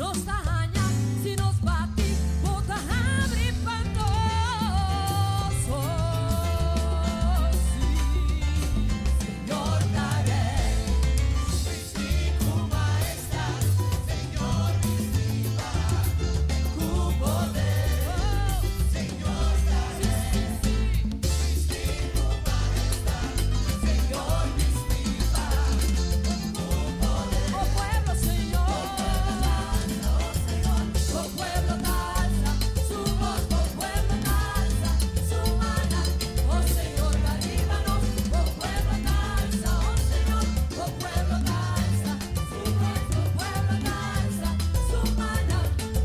Nos ta haña si nos bati, bo ta habri pa nos. Oh, sí, Señor ta Rey. Bisti ku mahestat, Señor bisti ku poder. Señor ta Rey. Bisti ku mahestat, Señor bisti ku poder. Oh pueblo, Señor, oh pueblo alza su voz, oh pueblo alza su mano, oh Señor, arriba nos, oh pueblo alza, oh Señor, oh pueblo alza su voz, oh pueblo alza su mano,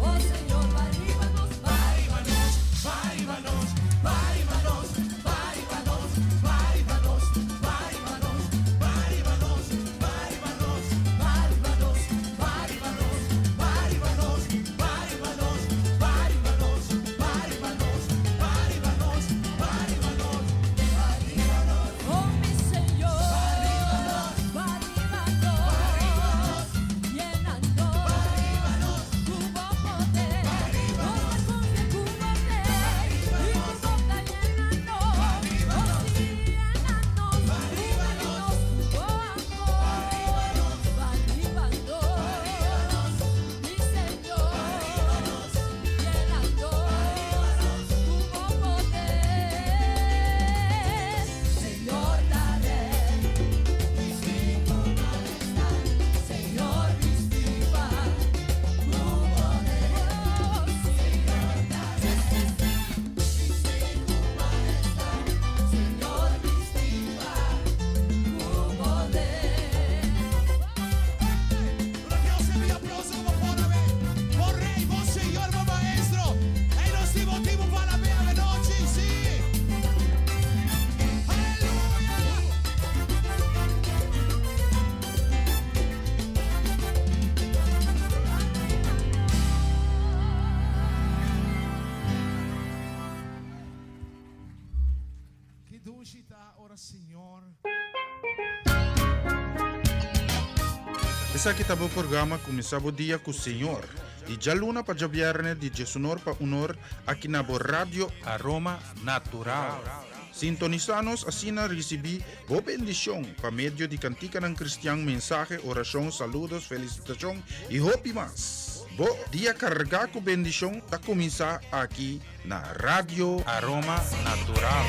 oh Señor, arriba nos, Arriba nos, arriba nos, arriba nos, arriba nos, arriba nos, arriba nos, arriba nos, arriba nos, arriba nos, arriba nos, arriba nos, arriba nos, arriba nos, arriba nos, arriba nos, arriba nos, arriba nos. Oh mi Señor, arriba nos, llenando tu poder, nos confía tu poder y tu boca llenando, oh sí, llenando, únenos tu amor, arriba nos, mi Señor, llenando tu poder, Señor ta Rey. Bisti ku mahestat, Señor bisti ku poder. Oh, Señor ta Rey. Bisti ku mahestat, Señor bisti ku poder. Dios mi aplauso como por ver. Bo Rey, bo Señor, bo Maestro. Ei nos tin motibu pa alab'é anochi, sí. Aleluya. Ki dushi ta ora Señor. Esaki ta bo programa Kuminsá Bo Dia ku Señor, di djaluna pa djabièrnè di diesunor pa unor aki na bo Radio Aroma Natural. Sintonisá nos asina risibí bo bendishon pa medio di kantikanan kristian, mensahe, orashon, saludos, felisitashon i hopi mas. Bo dia kargá ku bendishon ta kuminsá aki na Radio Aroma Natural.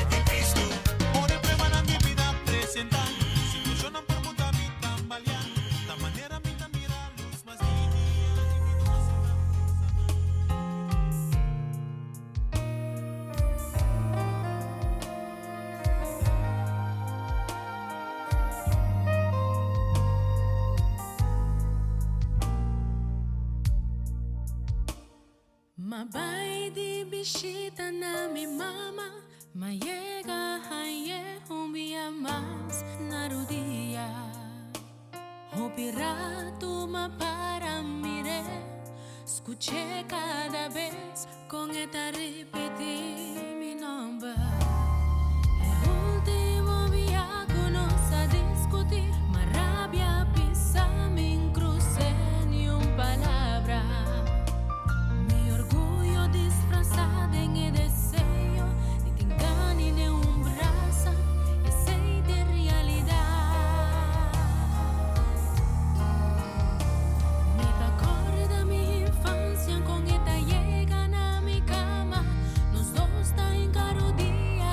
Ora pruebanan di bida presentá, situacionnan por muda mi tambaleá, ta manera mi ta mira luz mas di dia i mi no ta sinta forsa mas. M'a bai di bishita na mi mama, m'a yega hañ'é un bia mas na rudia. Hopi ratu m'a para mir'é, skuch'é kada bes kon e ta ripití mi nòmber. E último bia ku nos a diskutí, m'a rabia pisa mi n' krus'é niun palabra. Mi orguyo disfrasá den e deseo di tin gana di un brasa, esei ta realidat. Mi ta kòrda mi infansia kon e ta yega na mi kama, nos dos ta hinka rudia.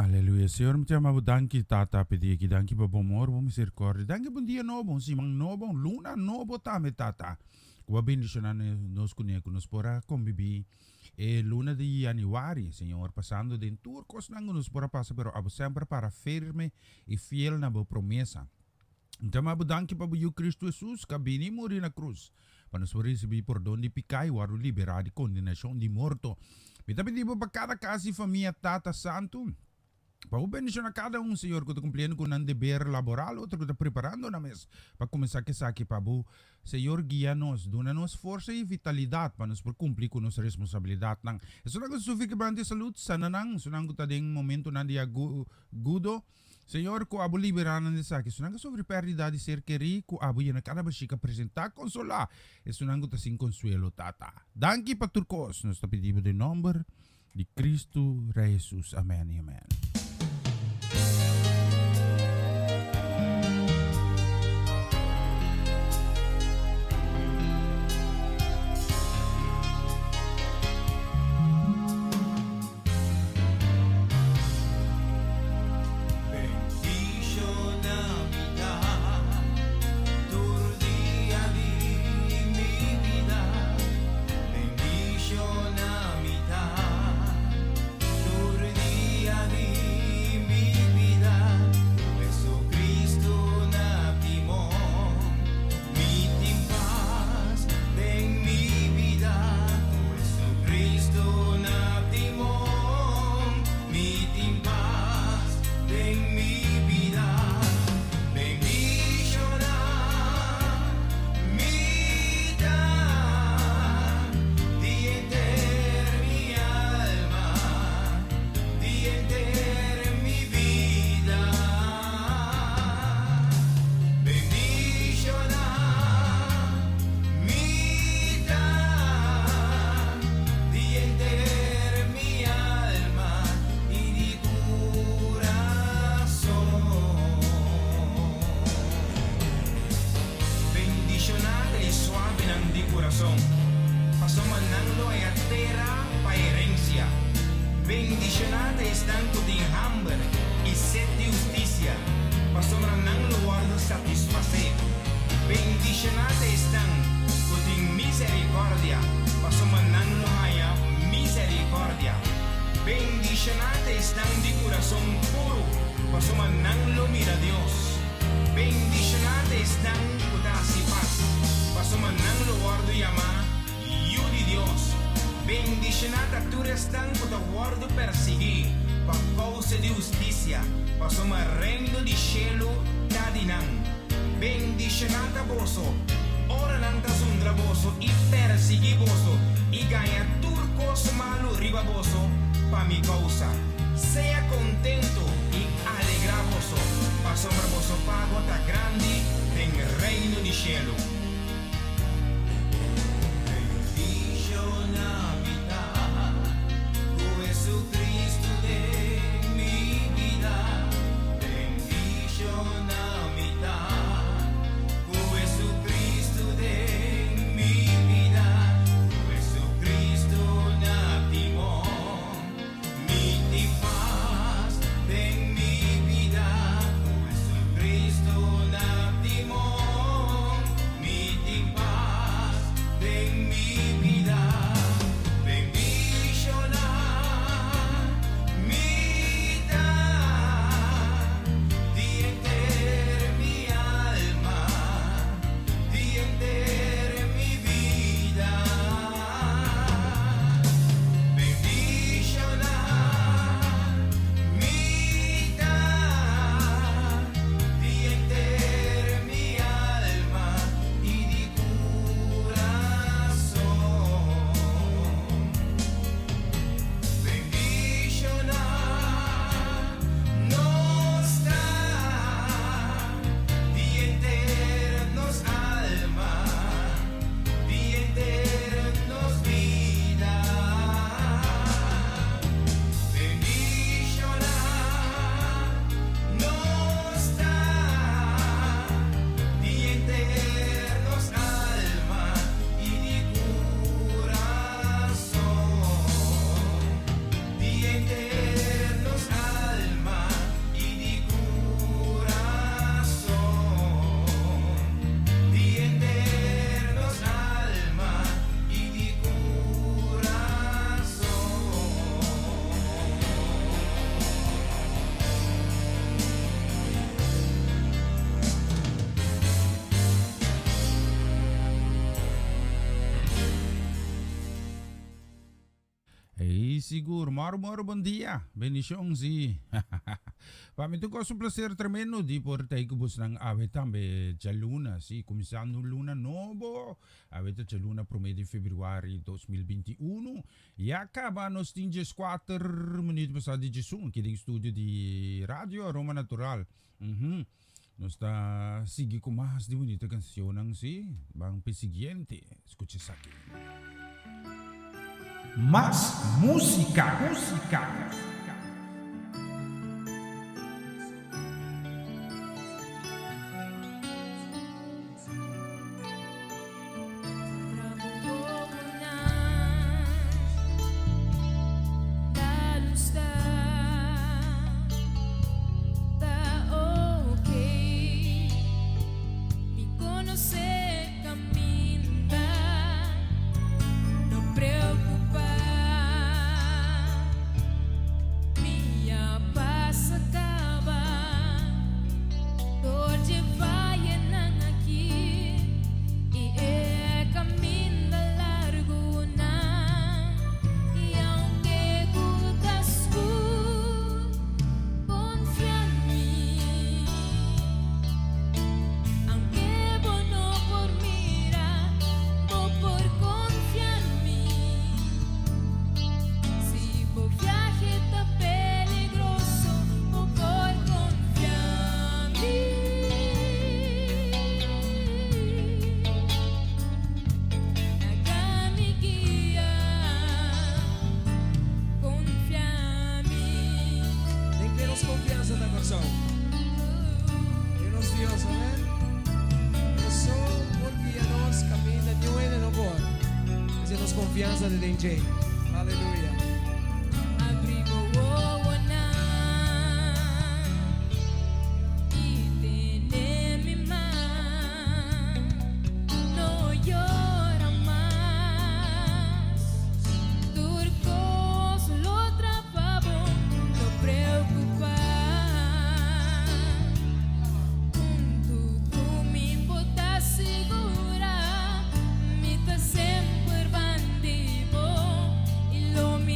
Aleluya Señor mi ta yama bo danki tata p'e dia aki danki pa bo amor bo misericordia danki pa un dia nobo un siman nobo un luna nobo tambe tata ku bo a bendiciona nos kuné ku nos por a kombibi e luna di januari Señor pasando den tur kosnan ku nos por a pasa pero abo semper para firme i fiel na bo promesa. Mi ta yama bo danki pa bo Yu Kristu Hesus ku a bini i muri na krus pa nos por risibí pordon di piká i wòrdu liberá di kondenashon di morto. Mi ta pidi bo pa kada kas i famia, Tata Santu, pa bo bendishoná kada un, Señor, ku ta kumpliendo ku nan deber laboral, otro ku ta preparando nan mes pa kuminsá ku esaki pa bo. Señor, guia nos, duna nos forsa i vitalidat pa nos por kumpli ku nos responsabilidatnan. Esunnan ku ta sufri kebrante di salud, sana nan. Esunnan ku ta den momentunan di agudo, Señor, ku abo liberá nan di esaki. Esunnan ku a sufri pèrdida di ser kerí, ku abo yena kada bashika presentá, konsolá esunnan ku ta sin konsuelo, Tata. Danki pa tur kos. Nos ta pidi bo den nòmber di Kristu Rei Hesus. Amèn i amèn. Sigur. Moro moro bon dia. Bendicion si. Pa mi tur cos un placer tremendo di por ta cu bosnan awe tambe djaluna si cuminsando un luna nobo. Awe ta djaluna prome di februari 2021. Ya caba nos tin 14 minuut pasa di 11 aki den studio di Radio Aroma Natural. Mhm. Nos ta sigui cu mas di bunita cancionnan, sí. Ban p'e siguiente. Scucha esaki. Mas musica, musica. Den ken nos konfiansa ta Kòrsou? Den nos Dios, amèn. Nos so por guia nos kaminda, niun hende no por. P'esei nos konfiansa ta den dje. Aleluya. Abri bo wowonan i tene mi man. No yora mas. Tur kos lo trapa bon, no preokupá. Huntu ku mi bo ta sigurá, mi ta semper bandi bo i lo mi.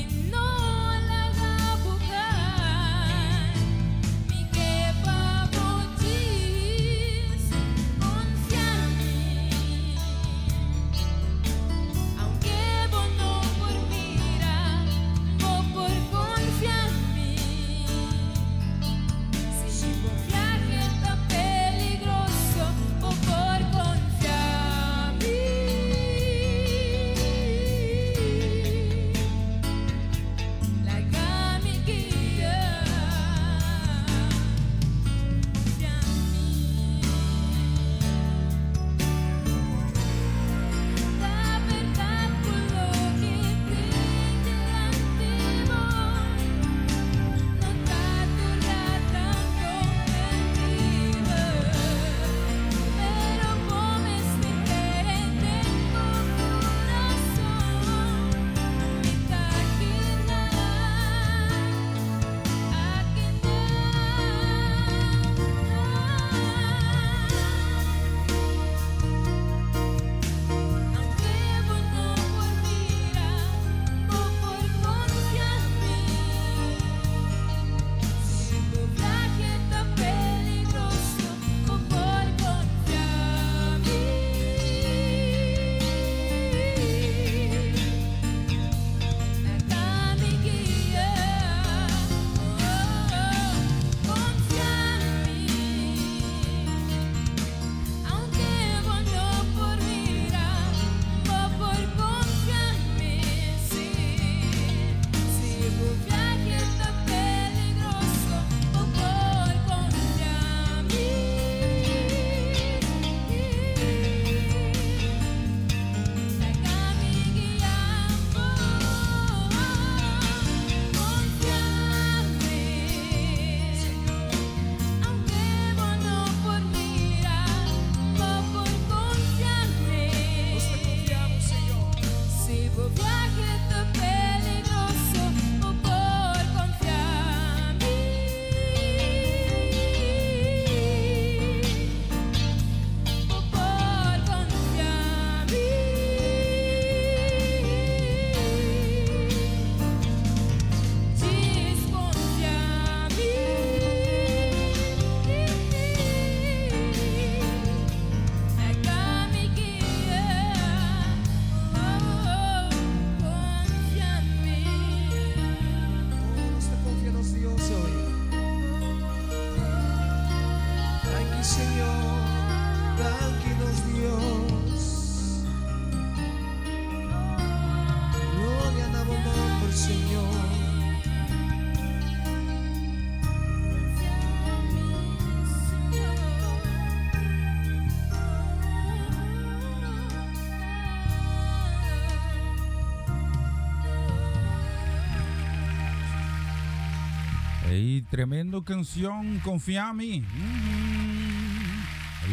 Tremendo cancion, Confia Mi.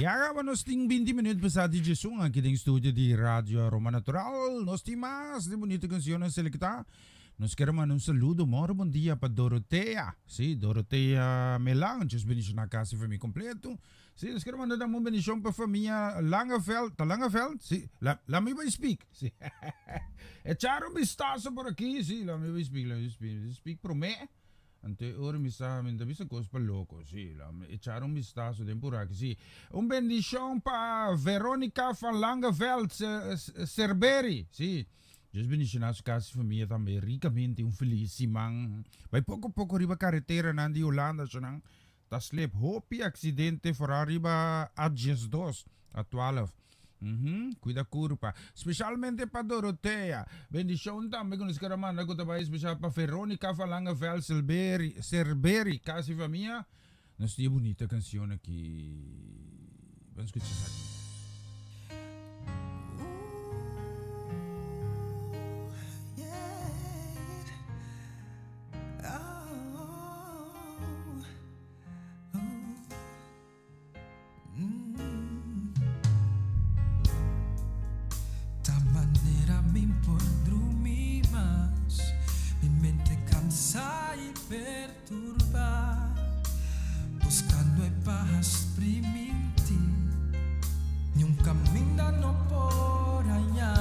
Ya caba nos tin 20 minuut pasa di djesun aki den studio di Radio Aroma Natural. Nos tin mas di bunita cancionnan selecta. Nos kier manda un saludo, moro bon dia pa Dorothea. Si, Dorothea Melan, Dios bendiciona casa y famia completo. Si, nos kier manda tambe un bendicion pa famia Langeveld. Ta Langeveld? Si, la, la mi bai speak. Si. Echar un vistazo por aki. Si, la mi bai speak, la mi speak. Speak prome. Anto e ora mi sa, mi no ta bisa cos pa loco. Si, la mi echar un vistazo den por aki. Si, un bendicion pa Veronica van Langeveld Cerberi. Si, Dios bendiciona su casa y famia tambe ricamente. Un feliz siman. Bai poco poco riba carreteranan di Hulanda, shonan. Ta slip hopi accidente vooral riba A 12, A 12. Mhm, cuida curpa. Specialmente pa Dorothea. Bendicion tambe cu nos kier a manda cu ta bay special pa Veronica van Langeveld Silberi, Cerberi, casa y famia. Nos tin e bunita cancion aki. Ban scucha esaki. Ta manera mi por drumi mas, mi mente cansa y perturba, buscando e paz priminti, ni un caminda no por haña.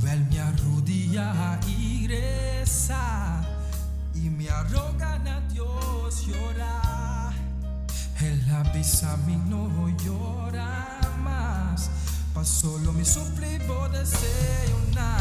Wel mi a rudia y reza y mi a roga na Dios yora. El a bisa mi no yora mas, paso lo mi supli bo deseonan.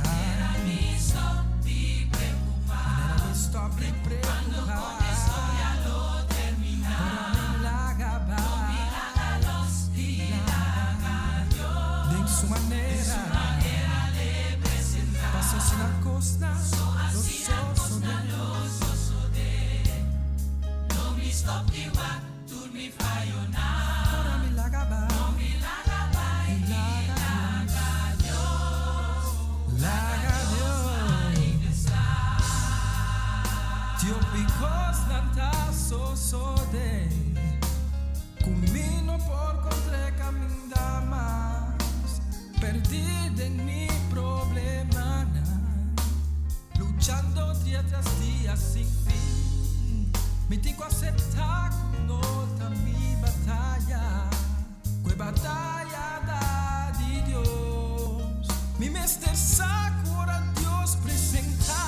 Manera mi stop di preocupa, Manera mi stop di preocupando preocupa. con historia lo termina. Ora mi laga Lo mi bai. laga los y laga Dios. Den su manera. Den su manera le presenta. Paso asina cosnan So lo asina cosnan sosode. lo sosode. Lo mi stop di wak tur mi fayonan. Ora mi laga bai. Lo mi laga bai Y y laga laga Dios. Dios. Laga Dios Dios. manifesta. Tio cosnan ta sosode. Cu mi no por contra caminda mas. Perdi den mi problemanan. Luchando dia tras dia sin fin. Mi tin cu acepta cu no ta mi bataya. Cu e bataya ta di Dios. Mi mester sa cu ora Dios presenta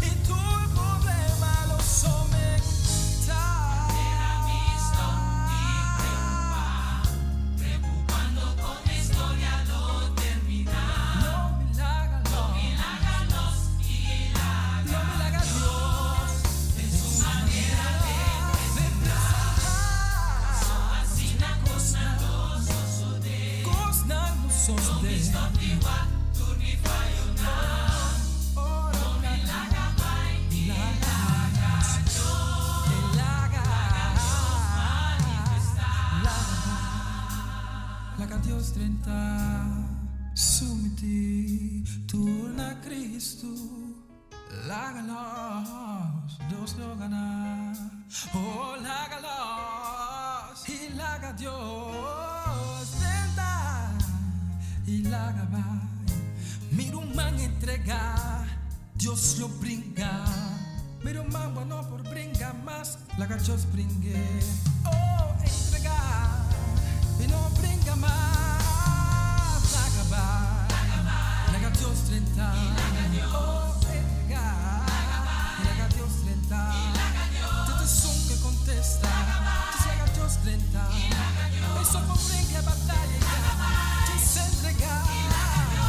y tur problema lo somenta. Manera mi stop di preocupa, preocupando con historia lo termina. Lo mi laga Lo mi laga los y laga Lo mi laga Dios. Den su manera de presentar. So asina cosnan lo sosode. Cosnan lo Lo mi sosode. stop di wak tur mi fayonan. Ora Lo mi laga bai y laga laga Dios. Laga Dios manifesta. Laga Dios drenta, sumiti tur na Cristo. Laga los, Dios lo gana. Oh, laga los y laga Dios drenta y laga bai. Mi ruman entrega, Dios lo bringa. Mi ruman no por bringa mas, laga Dios bringue. Oh, entrega y no bringa mas, laga bai. Laga Dios drenta. Oh, entrega. Laga Dios drenta. Te esun cu contesta. Dios laga Dios drenta. Eso por bringa bataya. Dios entrega.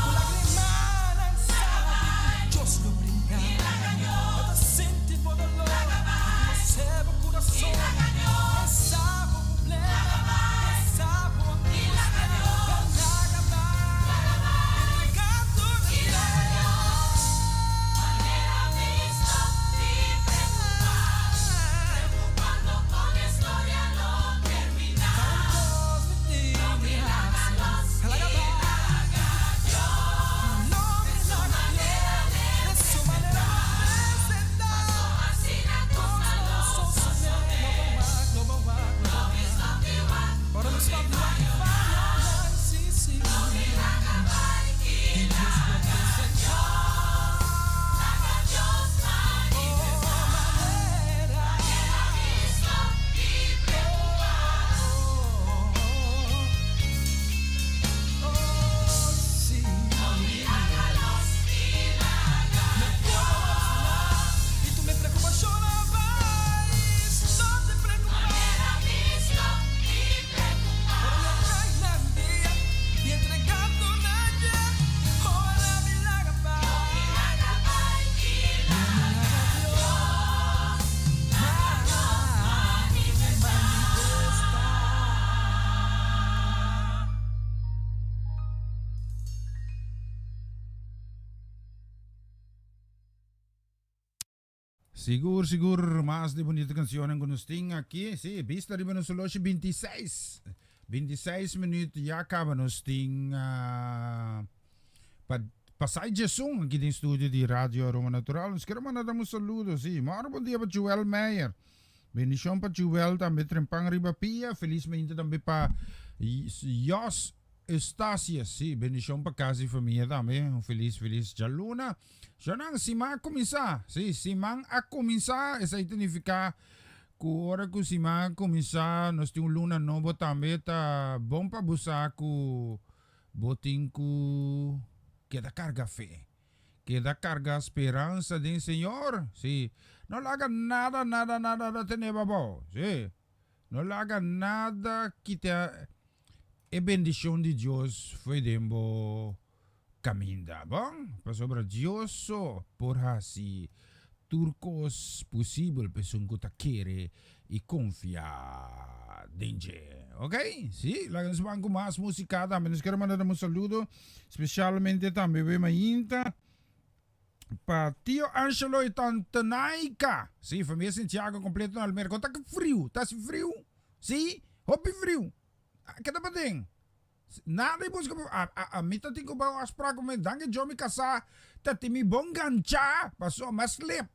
Cu lagrima Dios lo bringa. Bo ta sinti bo dolor. Conoce bo curason. E sa bo problema. E sa bo angustia. Laga bai. Entrega tur na Dios. Sigur, sigur, mas di bunita cancionnan cu nos tin aki. Sí, bista riba nos horloge 26. 26 minuut ya caba nos tin ah, pa pasai Jason aki den studio di Radio Aroma Natural. Nos quiero mandar un saludo, sí. Moro bon dia pa Joel Meyer. Bendicion pa Joel tambe trempan riba pia. Felizmente tambe pa Jos Eustatius, sí, bendicion pa casa y famia tambe. Un feliz, feliz djaluna. Shonan, siman a cuminsa. Sí, siman a cuminsa. Esai ta nifica cu ora cu siman a cuminsa, nos tin un luna nobo tambe. Ta bon pa bo sa cu bo tin cu keda carga fe. Keda carga speransa den Señor. Sí, no laga nada, nada, nada ta tene bo abao. Sí, no laga nada kita e bendicion di Dios fo'i den bo caminda. Bon, pasobra Dios so por haci tur cos posibel pa esun cu ta kere y confia den dje. Ok, si, laga nos ban cu mas musica tambe. Nos kier manda un saludo specialmente tambe we mainta pa Tio Angelo y Tante Naika. Si, familia Santiago completo na Almere. Con ta friu? Ta haci friu? Si, hopi friu. Ke ta paden? Nada i buska a, a, a mi ta tin ku bai un afspraak ku mi danki Dios mi kasá ta tin mi bon ganchá pasobra mi a slip.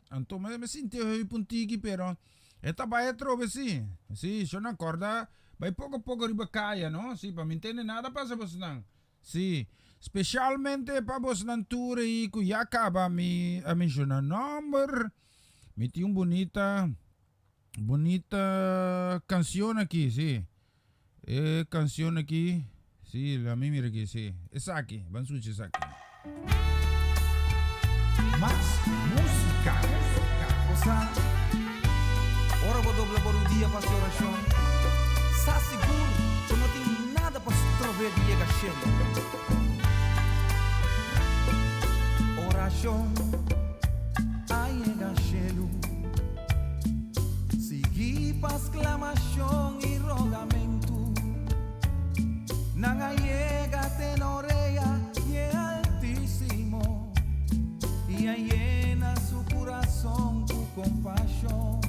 Anto mi mi sinti heup un tiki pero e ta bai atrobe si. Si, sho nan kòrda bai poko poko riba kaya no, si pa mi ntende nada pasa bosnan. Si, spesialmente pa bosnan tur ei ku ya kaba mi a menshoná nòmber, mi tin un bunita. Bunita cancion aki, si. E cancion aki, si, la mi mira aki, si. Esaki, ban sucha esaki. Mas musica. Bo sa, ora bo dobla bo rudia pa hasi orashon, sa sigur ku no tin nada pa strob'é di yega shelu. Orashon a yega shelu. Sigui pa sklamashon i rogamentu, nan a yega te na orea di e Altísimo i a yena su kurason ku kompashon.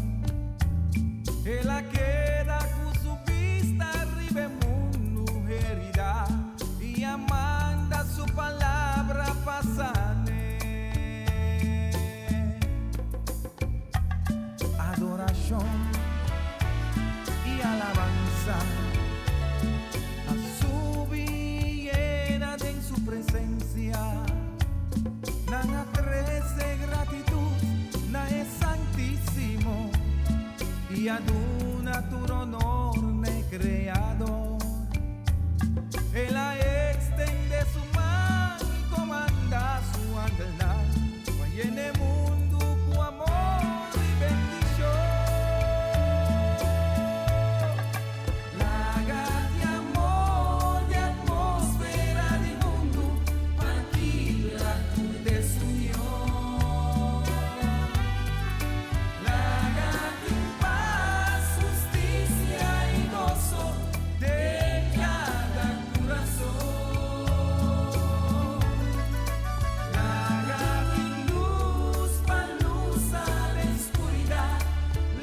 El a keda ku su bista riba e mundu heridá i a manda su palabra pa san'é. Adorashon i alabansa a subi yena den su presensia. Nan a trese gratitut na e Santísimo i a duna tur honor na e Kreador. El a extende su man i komanda su angelnan pa yena e mundu ku amor i bendishon. Laga di amor di atmosfera di mundu pa kibra tur desunion. Laga tin pas, hustisia i goso den kada kurason. Laga tin lus pa lusa den skuridat.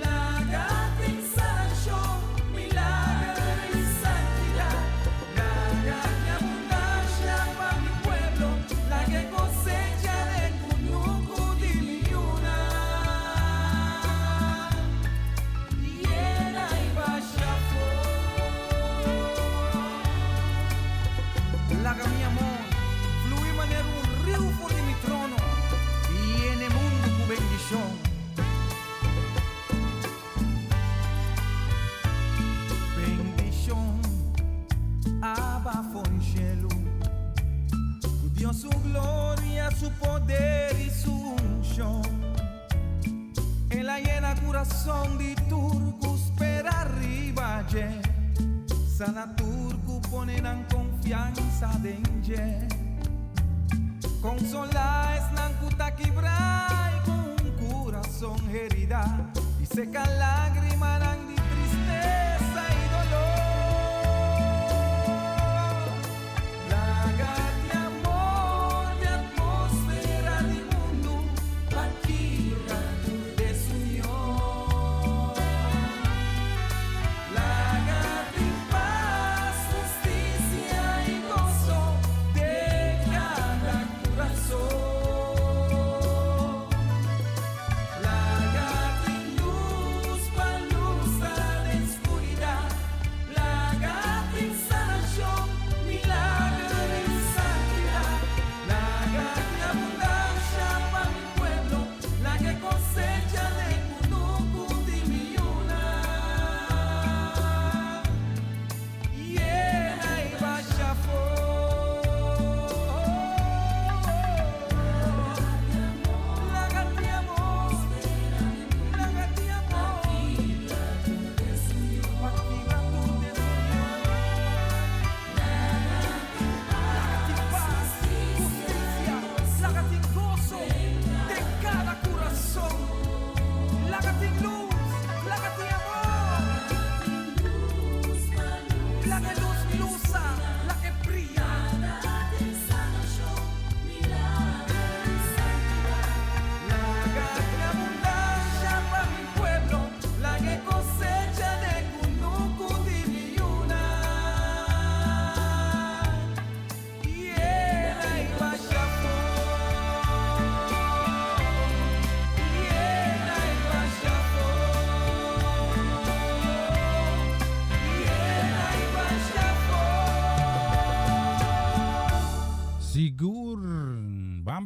Laga tin sanashon, milager i santidat. Laga tin abundansha pa mi pueblo, laga e kosecha den kunuku di mi yunan. Yena i basha for. Laga mi amor flui manera un riu for di mi trono i yena e mundu ku bendishon. Bendishon aba for di shelu, ku Dios su gloria, su poder i su unshon. El a yena kurason di tur ku spera riba dje, sana tur ku pone nan konfiansa den dje. Konsolá esnan ku ta kibrá i ku un kurason heridá, i seka lágrimanan di tristesa i doló. Laga di amor di atmosfera di mundu pa kibra tur.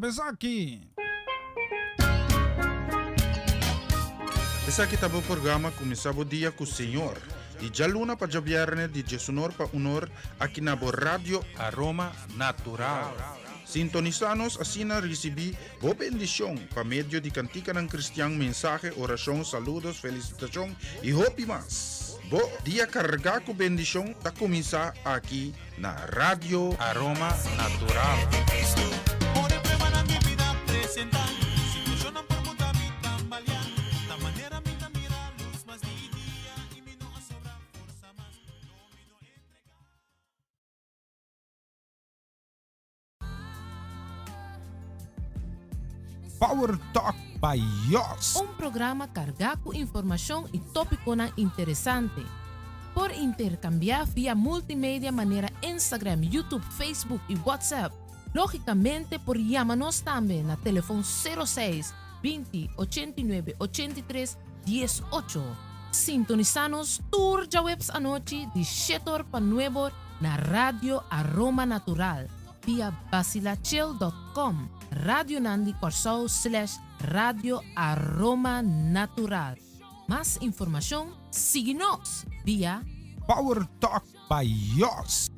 Ban pa esaki. Esaki ta bo programa Kuminsá bo dia ku Señor, di djaluna pa djabièrnè di djesunor pa unor aki na bo Radio Aroma Natural. Sintonisá nos asina risibí bo bendishon pa medio di kantikanan kristian, mensahe, orashon, saludos, felisitashon i hopi mas. Bo dia kargá ku bendishon ta kuminsá aki na Radio Aroma Natural. Power Talk by Jos. Un programa kargá ku informashon i tópikonan interesante. Por interkambiá via multimedia manera Instagram, YouTube, Facebook i WhatsApp. Lógikamente por yama nos tambe na telefon 06 20 89 83 18. Sintonisá nos tur djaweps anochi di shete or pa nuebe or na Radio Aroma Natural via basilachel dot com, Radionan di Kòrsou slash Radio Aroma Natural. Mas informashon sigui nos via. Power Talk by Jos.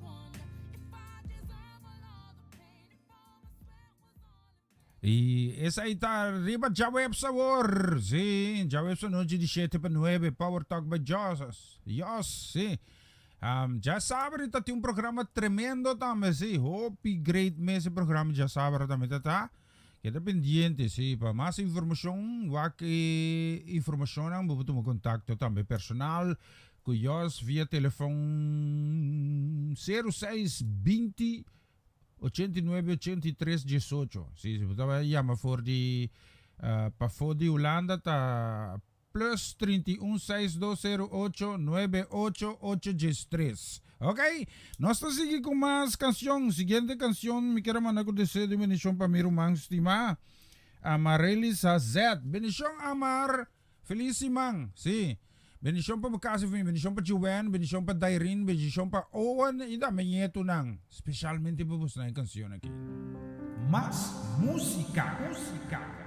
Y esai ta riba djaweps awor. Sí, djaweps anochi di shete pa nuebe, Power Talk by Jos. Jos, sí. Um, djasabra ta tin un programa tremendo tambe, sí. Hopi great mes e programa djasabra tambe ta ta. Keda pendiente, sí. Pa mas informacion, wak e informacionnan, bo por tuma contacto tambe personal cu Jos via telefon 06 20 89 83 18. Si, si bo ta bai yama for di pafó di Hulanda ta plus 31 6208 98 813. Ok, nos ta sigui ku mas kanshon. Siguiente kanshon mi kier a manda ku deseo di bendishon pa mi ruman stimá Amarelis Hazet. Bendishon Amar! Feliz siman! Sí. Bendishon pa bo casa y famia, bendishon pa Joanne, bendishon pa Dairin, bendishon pa Owen y tambe ñetonan. Specialmente pa bosnan e cancion aki. Mas musica, musica.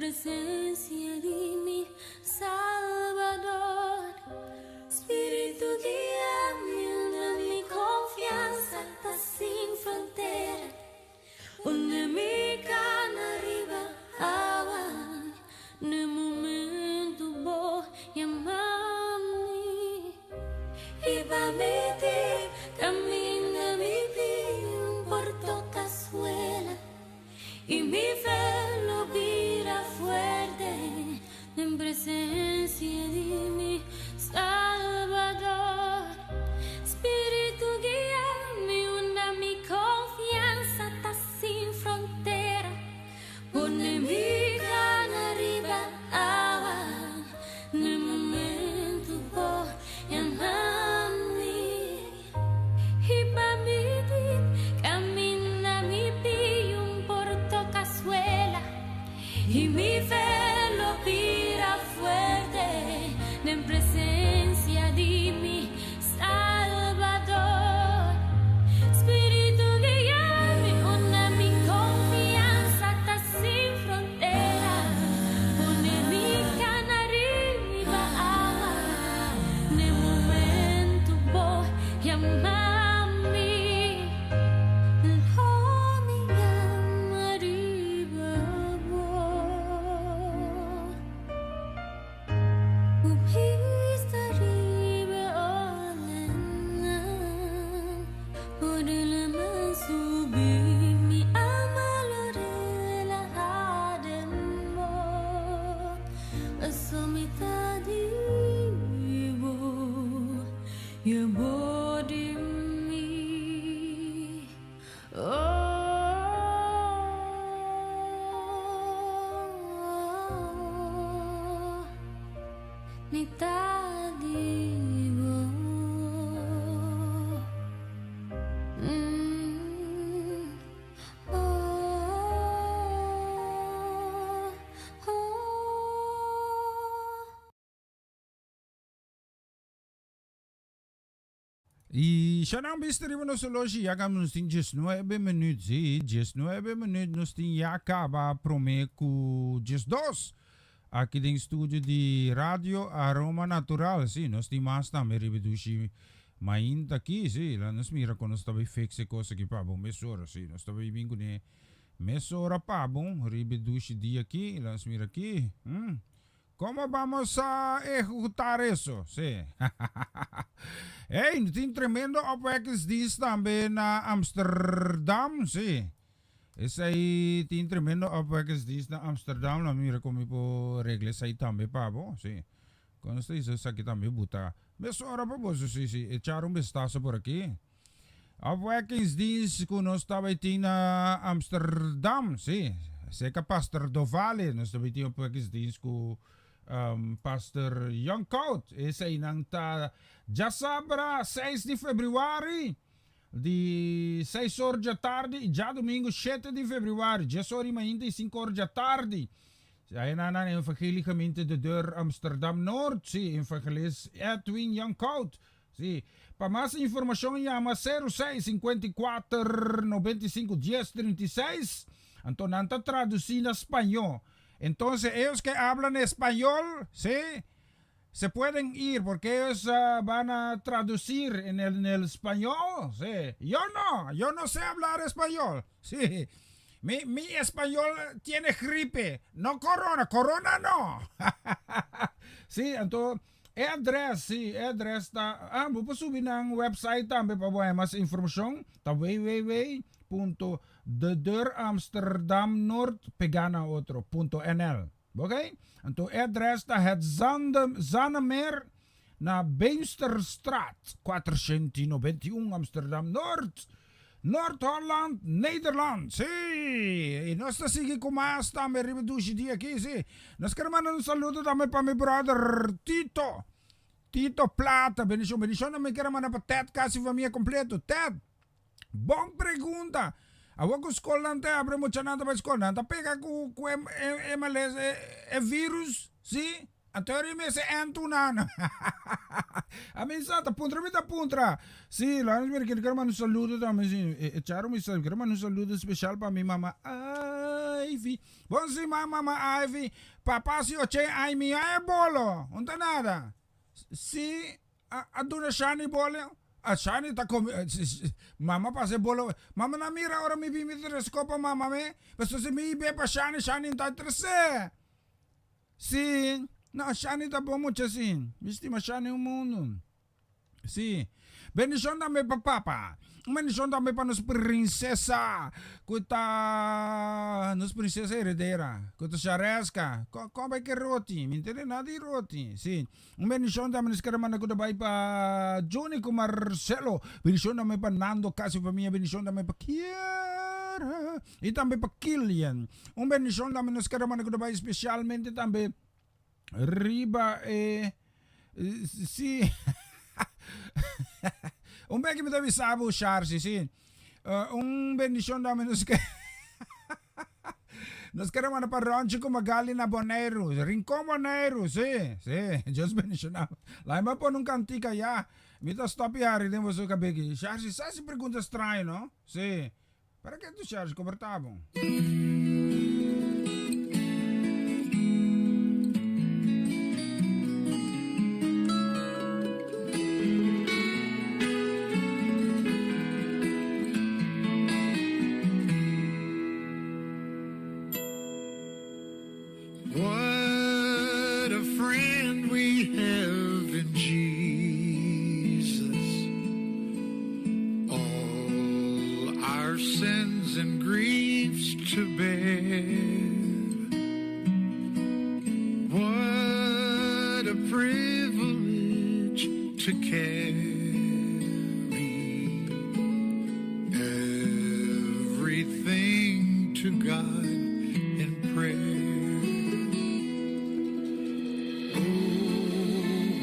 presencia di mi Salbador. Spiritu guia mi unda mi confiansa ta sin frontera. Pone mi cana riba awa n'e momento bo yama mi. Hiba mi dip caminda mi pia un por toca suela y mi fe lo bira fuerte den presencia di mi Salbador. Spiritu guia mi unda mi confiansa ta sin frontera. Pone mi cana riba awa n'e momento bo yama mi. Hiba mi dip caminda mi pia un por toca suela y mi fe lo bira fuerte den presencia di mi Salbador. Spiritu guia mi unda mi confiansa ta sin frontera. Pone mi cana riba awa n'e momento bo yama mi. Lo mi yama riba bo. Ku bista riba olanan Ora laman subi mi alma lo relaha den bo Paso mi ta di bo i abo di mi. Oh, mi ta di bo. Mm, oh, oh. I Shanan bista riba nos horloge ya caba nos tin diesnuebe minuut. Sí, diesnuebe minuut nos tin ya caba prome cu diesdos. Aki den studio di Radio Aroma Natural. Sí, nos tin mas tambe riba dushi mainta aki. Sí, la nos mira con nos ta bay fix e cos aki pa bo mesora. Sí, nos ta bay bin cune mesora pa bo riba dushi dia aki. La nos mira aki. Hmm. Como vamos a ejecutar eso? Sí. Hey, no tin tremendo opwekkingsdienst tambe na Amsterdam, sí. Esei tin tremendo opwekkingsdienst na Amsterdam. La mira como mi por regla esei tambe pa bo, sí. Con esta hizo esaki tambe buta. Mesora pa boso, sí, sí. Echar un vistazo por aquí. Opwekkingsdienst ku nos tabata tin na Amsterdam, sí, serka Pastor Dovale nos tabata tin opwekkingsdienst ku Pastor Youngkout. Eseinan ta djasabra seis di febrüari di seis or djatardi i djadumingu shete di febrüari dies or i mainta i sinku or djatardi. Einan na Evangelie Gemeente De Deur Amsterdam Noord, sí, Evangelist Edwin Youngkout. Sí. Pa mas informashon yama sero seis 54 95 dies 36. Anto nan ta tradusí na spañó. Entonces ellos que hablan español, sí, se pueden ir porque ellos van a traducir en el, en el español, sí. Yo no, yo no sé hablar español, sí. Mi, mi español tiene gripe, no corona, corona no. sí, anto E adres, sí, e adres ta, ah, bo por subi nan website tambe pa bo haña mas informashon, ta www punto de deur amsterdam noord pegá na otro punto nl. Ok? Anto e adres ta het Zande, Zannemeer na Beemsterstraat 491 Amsterdam Noord. Noord-Holland, Nederland. Sí! I nos ta sigui ku mas tambe riba dushi dia aki, sí. Nos ker manda un saludo tambe pa mi brother Tito. Tito Plata. Bendishon, bendishon tambe ker manda pa Ted kasi famia kompleto. Ted, bon pregunta. Awor ku skolnan ta abri, muchanan ta bai skol, nan ta pega ku ku e e males e e virus, sí. Anto eri mester entu nan. A mi sa ta puntra mi ta puntra. Si, la mi quiero manda un saludo tambe si. E charo mi sa quiero manda un saludo especial pa mi mama. Ay. Ivy. Bon siman mama Ivy. Papa si ochen ai mi a e bolo. Un ta nada. Si a, a duna Shani bolo. A Shani ta come. Mama pasa e bolo. Mama na mira ora mi bin mi tres copa mama me. Paso si mi be pa Shani, Shani ta trese. Si. No, Shani ta bon mucha si. Mi stima Shani un mundo. Sí. Bendishon tambe pa papa. Un bendishon tambe pa nos prinsesa ku ta nos prinsesa heredera, ku ta Shareska. Kon bai ke roti? Mi ntende nada di roti. Sí. Un bendishon tambe nos kere manda ku ta bai pa Juni ku Marcelo. Bendishon tambe pa Nando kasi famia. Bendishon tambe pa Kiara i tambe pa Kilian. Un bendishon tambe nos kere manda ku ta bai spesialmente tambe Riba e si Un beki mi ta bisa bo Sharsi si Un bendishon dame nos ke Nos kere manda pa Ronchi ku Magali na Boneiru Rincon Boneiru si si Dios bendishona bo Laat mi pone un kantika ya Mi ta stop i hari den boso kabeki Sharsi sa si pregunta straño no si Para ke tu Sharsi koberta bo. What a friend we have in Jesus. All our sins and griefs to bear. What a privilege to carry everything to God in prayer. Oh,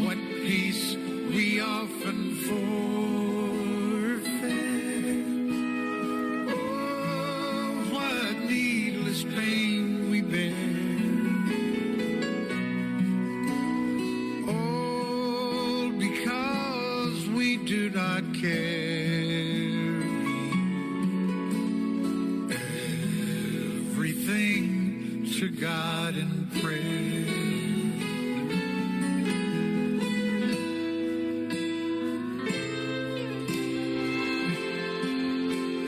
what peace we often forfeit. Oh, what needless pain we bear. All because we do not carry everything to God in prayer.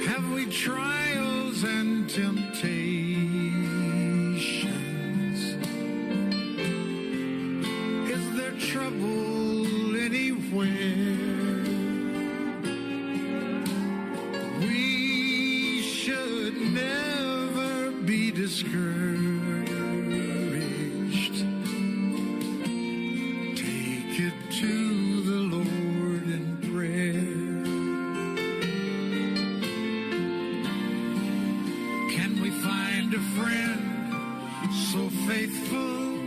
Have we trials and temptations? Is there trouble anywhere? We should never be discouraged. Take it to the Lord in prayer. Can we find a friend so faithful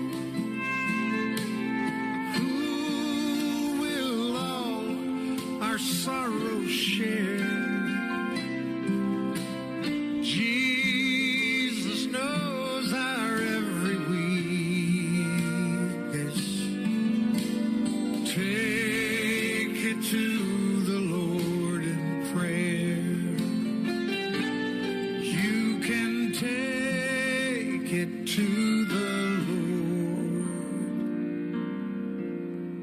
who will all our sorrows share? Jesus knows our every weakness. Take it to the Lord in prayer. You can take it to the Lord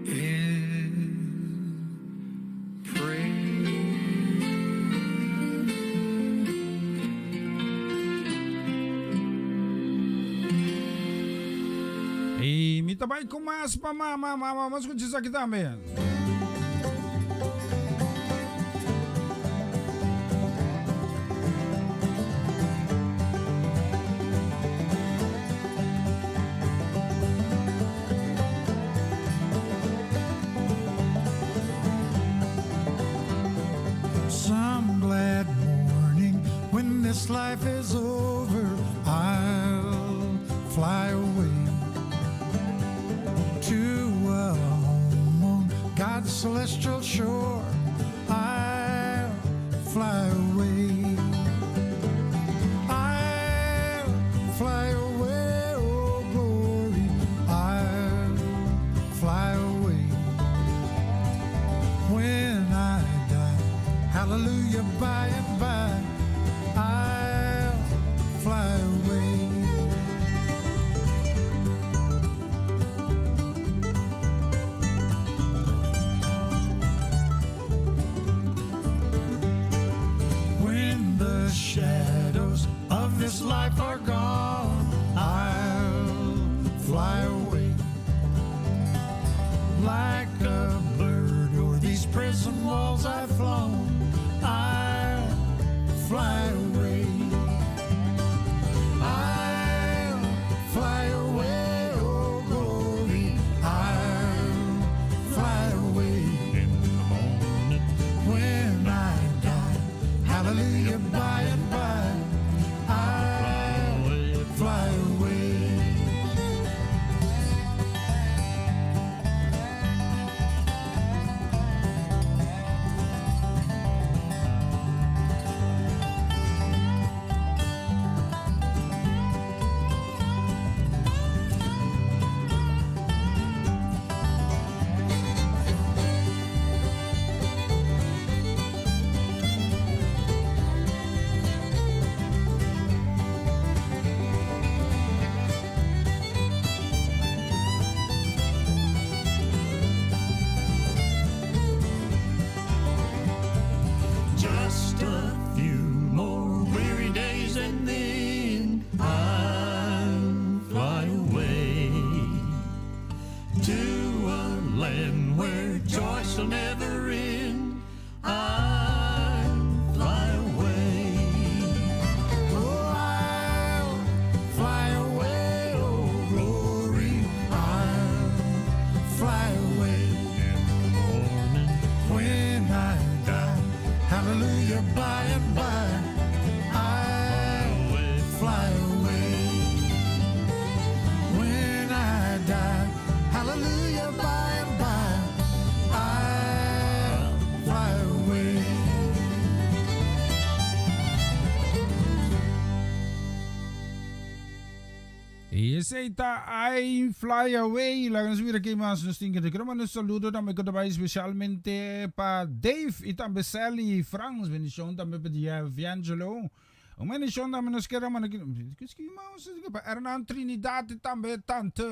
in prayer. I mi ta bai ku mas pa mama, mama, vamos skucha esaki tambe. Some glad morning when this life is over, I'll fly away to a home on God's celestial shore. I'll fly away. I'll fly away, oh glory. I'll fly away when I die. Hallelujah, by and by, I'll fly away. Hallelujah, by and by, I will fly away. When I die, hallelujah, by and by, I'll fly away. Esey ta I Fly Away. Laga nos mira ke mas nos tin ke. Quiero manda un saludo tambe ku ta bai especialmente pa Dave y tambe Sally Frans. Bendicion tambe pa Jeff Angelo. Un bendicion tambe nos quiero manda pa Hernan Trinidad y tambe tante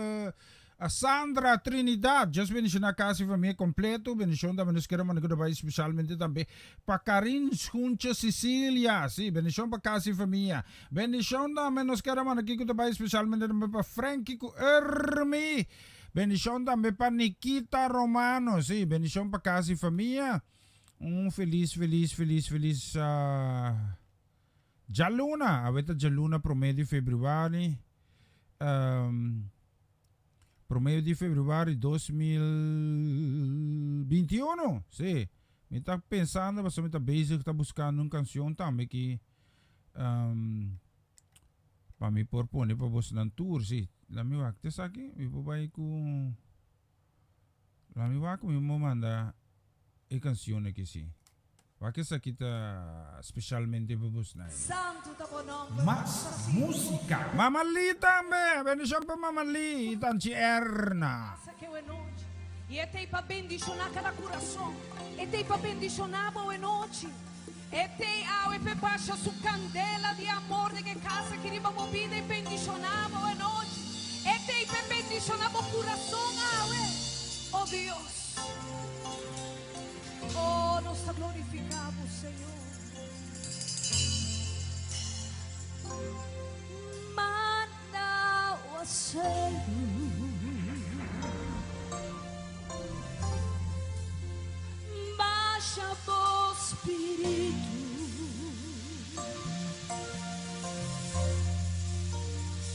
A Sandra Trinidad, Dios bendiciona casa y famia completo. Bendicion tambe nos kere manda ku ta bai specialmente tambe pa Karin Schoentje Cecilia. Si, bendicion pa casa y famia. Bendicion tambe nos kere manda aki ku ta bai specialmente tambe pa Frankie ku Ermi. Bendicion tambe pa Nikita Romano. Si, bendicion pa casa y famia. Un feliz, feliz, feliz, feliz djaluna. Awe ta djaluna prome di februari. Promedio di februari 2021. Sí. Mi ta pensando, pasobra mi ta bezig ta buscando un cancion tambe ki um, pa mi por pone pa bosnan tur. Sí. La mi wak te esaki. Mi por bai ku La mi wak mi mo manda e cancion aki sí. Wak esaki ta specialmente pa bosnan. Santu ta bo nomber. Mas musica. Mama Lee tambe! Bendicion pa Mama Lee y Tanchi Erna. Pasa ke e nochi. Y e t'ei pa bendiciona cada curason. E t'ei pa bendiciona bo e nochi. E t'ei awe p'e basha su candela di amor den e casa aki riba bo bida y bendiciona bo e nochi. E t'ei p'e bendiciona bo curason awe. Oh Dios. Oh, nos ta glorifica bo, Señor. Manda awaseru. Basha bo spiritu.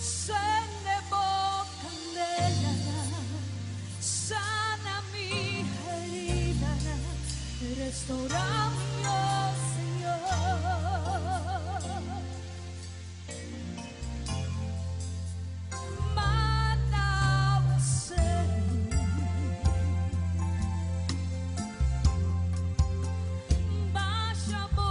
Sende bo candela. Sana mi heridanan, restaura mi, oh Señor. Manda awaseru, basha bo.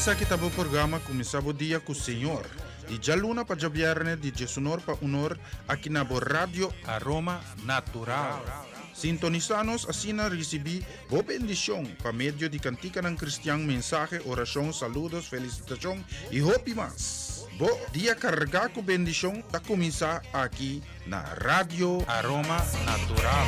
Esaki ta bo programa Kuminsá Bo Dia ku Señor, di djaluna pa djabièrnè di djesunor pa unor aki na bo Radio Aroma Natural. Sintonisá nos asina risibí bo bendishon pa medio di kantikanan kristian, mensahe, orashon, saludos, felisitashon i hopi mas. Bo dia kargá ku bendishon ta kuminsá aki na Radio Aroma Natural.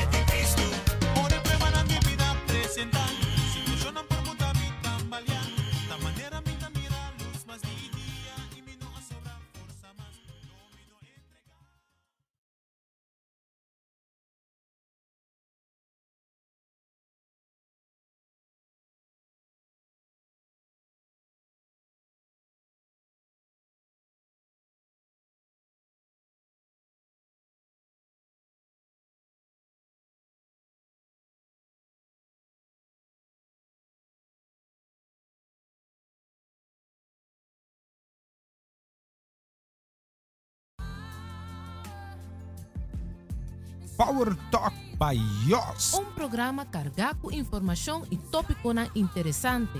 Power Talk by Jos. Un programa kargá ku informashon i tópikonan interesante.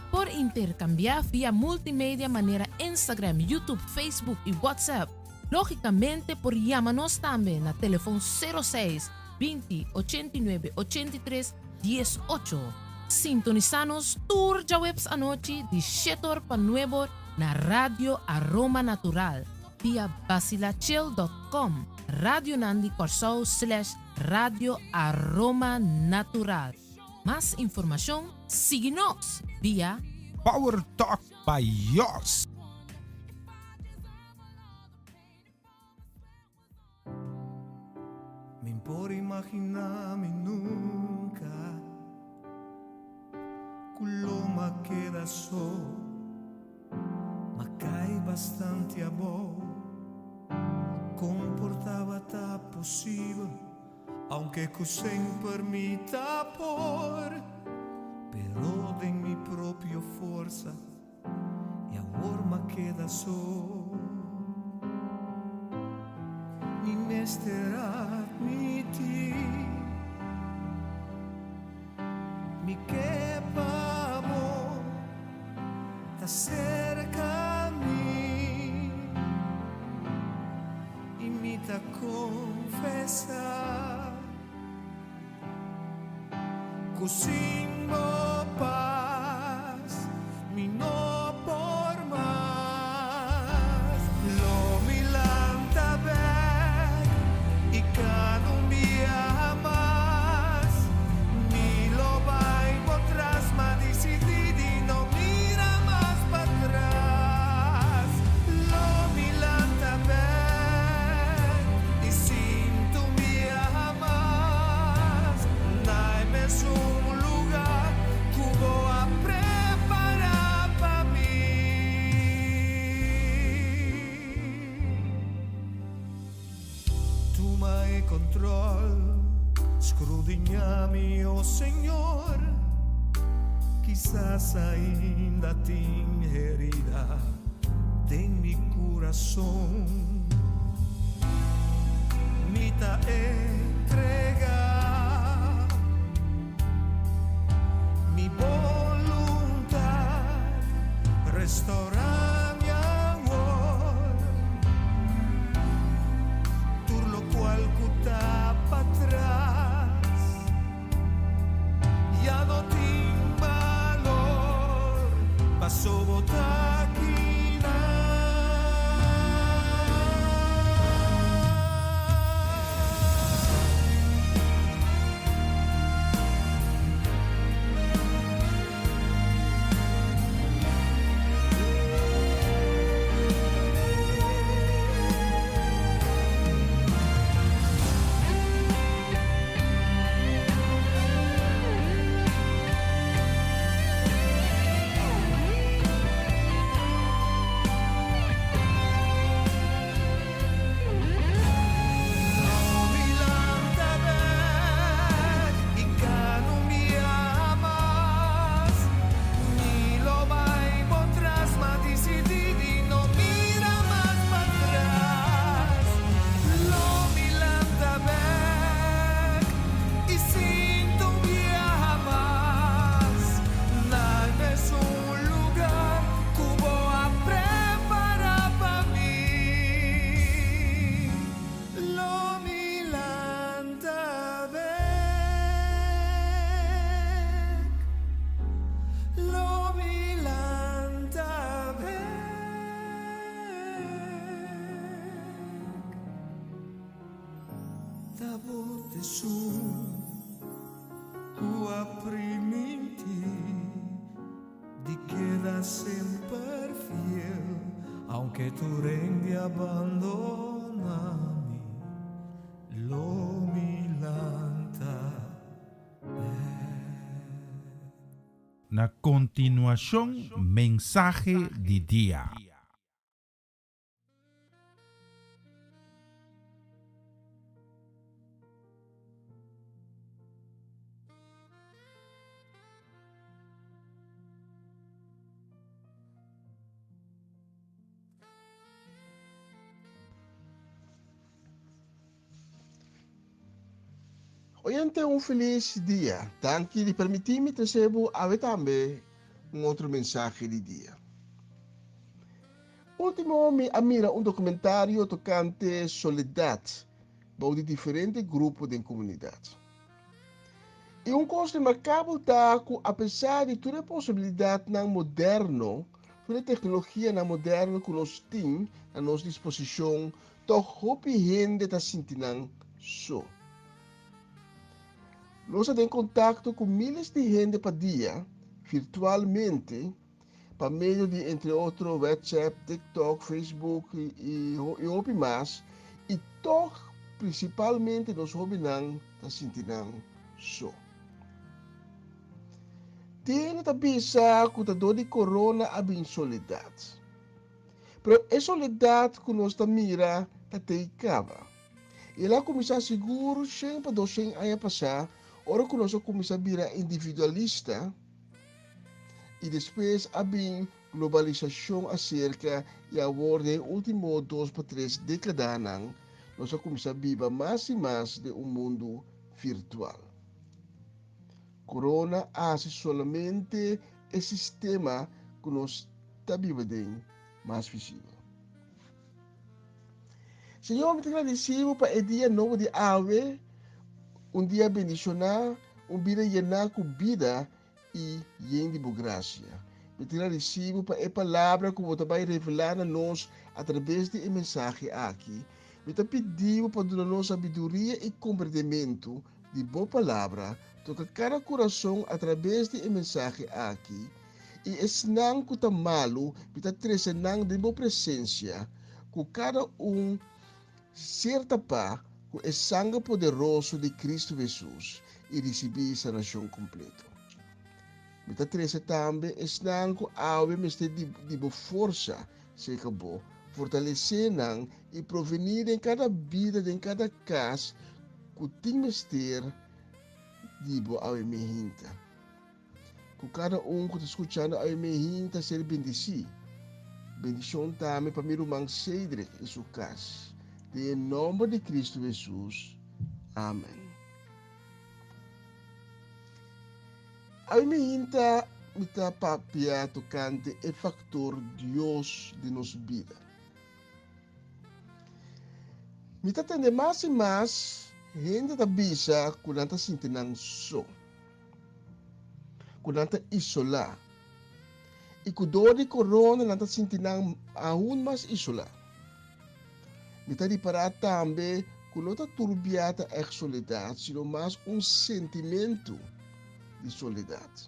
Por interkambiá via multimedia manera Instagram, YouTube, Facebook i WhatsApp. Lógikamente por yama nos tambe na telefon sero seis, 20, 89, 83, 18. Sintonisá nos tur djaweps anochi di shetor pa nuebor na Radio Aroma Natural via basilachel dot com, Radionan di Kòrsou slash Radio Aroma Natural. Mas informashon sigui nos via. Power Talk by Jos. Min por imaginá mi nunka ku lo m'a keda so. M'a kai bastante abou. Kon por tabata posibel, aunke ku semper mi ta por, pero den mi propio forsa. I awor m'a keda so. Mi mester admití mi ke pa bo ta serka mi i mi ta konfesá Ku sin bo pas mi no por mas. Lo mi lanta bek i kada un biaha mas mi lo bai bo tras ma disidí di no mira mas patras. Lo mi lanta bek i sintu un biaha mas na e mesun luga ku bo a prepará pa mi. Tuma e control, scrudiña mi, oh Señor, kisas ainda tin herida den mi curason. Mi ta entrega mi boluntad, restaura mi awor. Tur locual cu ta patras ya no tin balor, paso bo ta kina. Ta bo t'esun ku a primintí di keda semper fiel, aunke tur hende a bandoná mi, lo mi lanta bèk. Na kontinuashon mensahe di dia. Oyente un felis dia. Danki di permití mi trese bo awe tambe un otro mensahe di dia. Último mi a mira un dokumentario tokante soledat bou di diferente grupo den komunidat. I un kos remarkabel ta ku apesar di tur e posibilidatnan moderno, tur e teknologianan moderno ku nos tin na nos disposishon, tòg hopi hende ta sinti nan so. Nos ta den kontakto ku míles di hende pa dia, virtualmente, pa medio di entre otro WhatsApp, TikTok, Facebook i hopi mas, i tòg prinsipalmente nos hóbennan ta sinti nan so. Tin hende ta bisa ku ta dor di korona a bin soledat. Pero e soledat ku nos ta mira ta tei kaba. I el a kuminsá sigur shen pa doshen aña pasá ora ku nos a kuminsá bira individualista i despues a bin globalisashon aserka i awor den e último dos pa tres dékadanan nos a kuminsá biba mas i mas den un mundu virtual. Corona a hasi solamente e sistema ku nos ta biba den mas visibel. Señor, mi ta gradisí bo pa e dia nobo di awe, un dia bendishoná, un bida yená ku bida i yen di bo grasia. Mi ta gradisí bo pa e palabra ku bo ta bai revelá na nos atrabes di e mensahe aki. Mi ta pidi bo pa duna nos sabiduria i komprendementu di bo palabra, toka kada kurason atrabes di e mensahe aki. I esnan ku ta malu, mi ta trese nan den bo presensia, ku kada un ser tapá ku e sanger poderoso di Kristu Hesus i risibí sanashon kompleto. Mi ta trese tambe esnan ku awe mester di bo forsa serka bo, fortalesé nan i provení den kada bida, den kada kas ku tin mester di bo awe mehinta. Ku kada un ku ta skuchando awe mehin ta ser bendisí. Bendishon tambe pa mi ruman Cedric i su kas. Den e nòmber di Kristu Hesus. Amen. Awe mehin ta mi ta papia tokante e faktor Dios den nos bida. Mi ta tende mas i mas hende ta bisa ku nan ta sinti nan so. Ku nan ta isolá i ku dor di korona nan ta sinti nan aun mas isolá. Mi ta ripará tambe ku no ta tur bia ta ègt soledat, sino mas un sentimentu di soledat.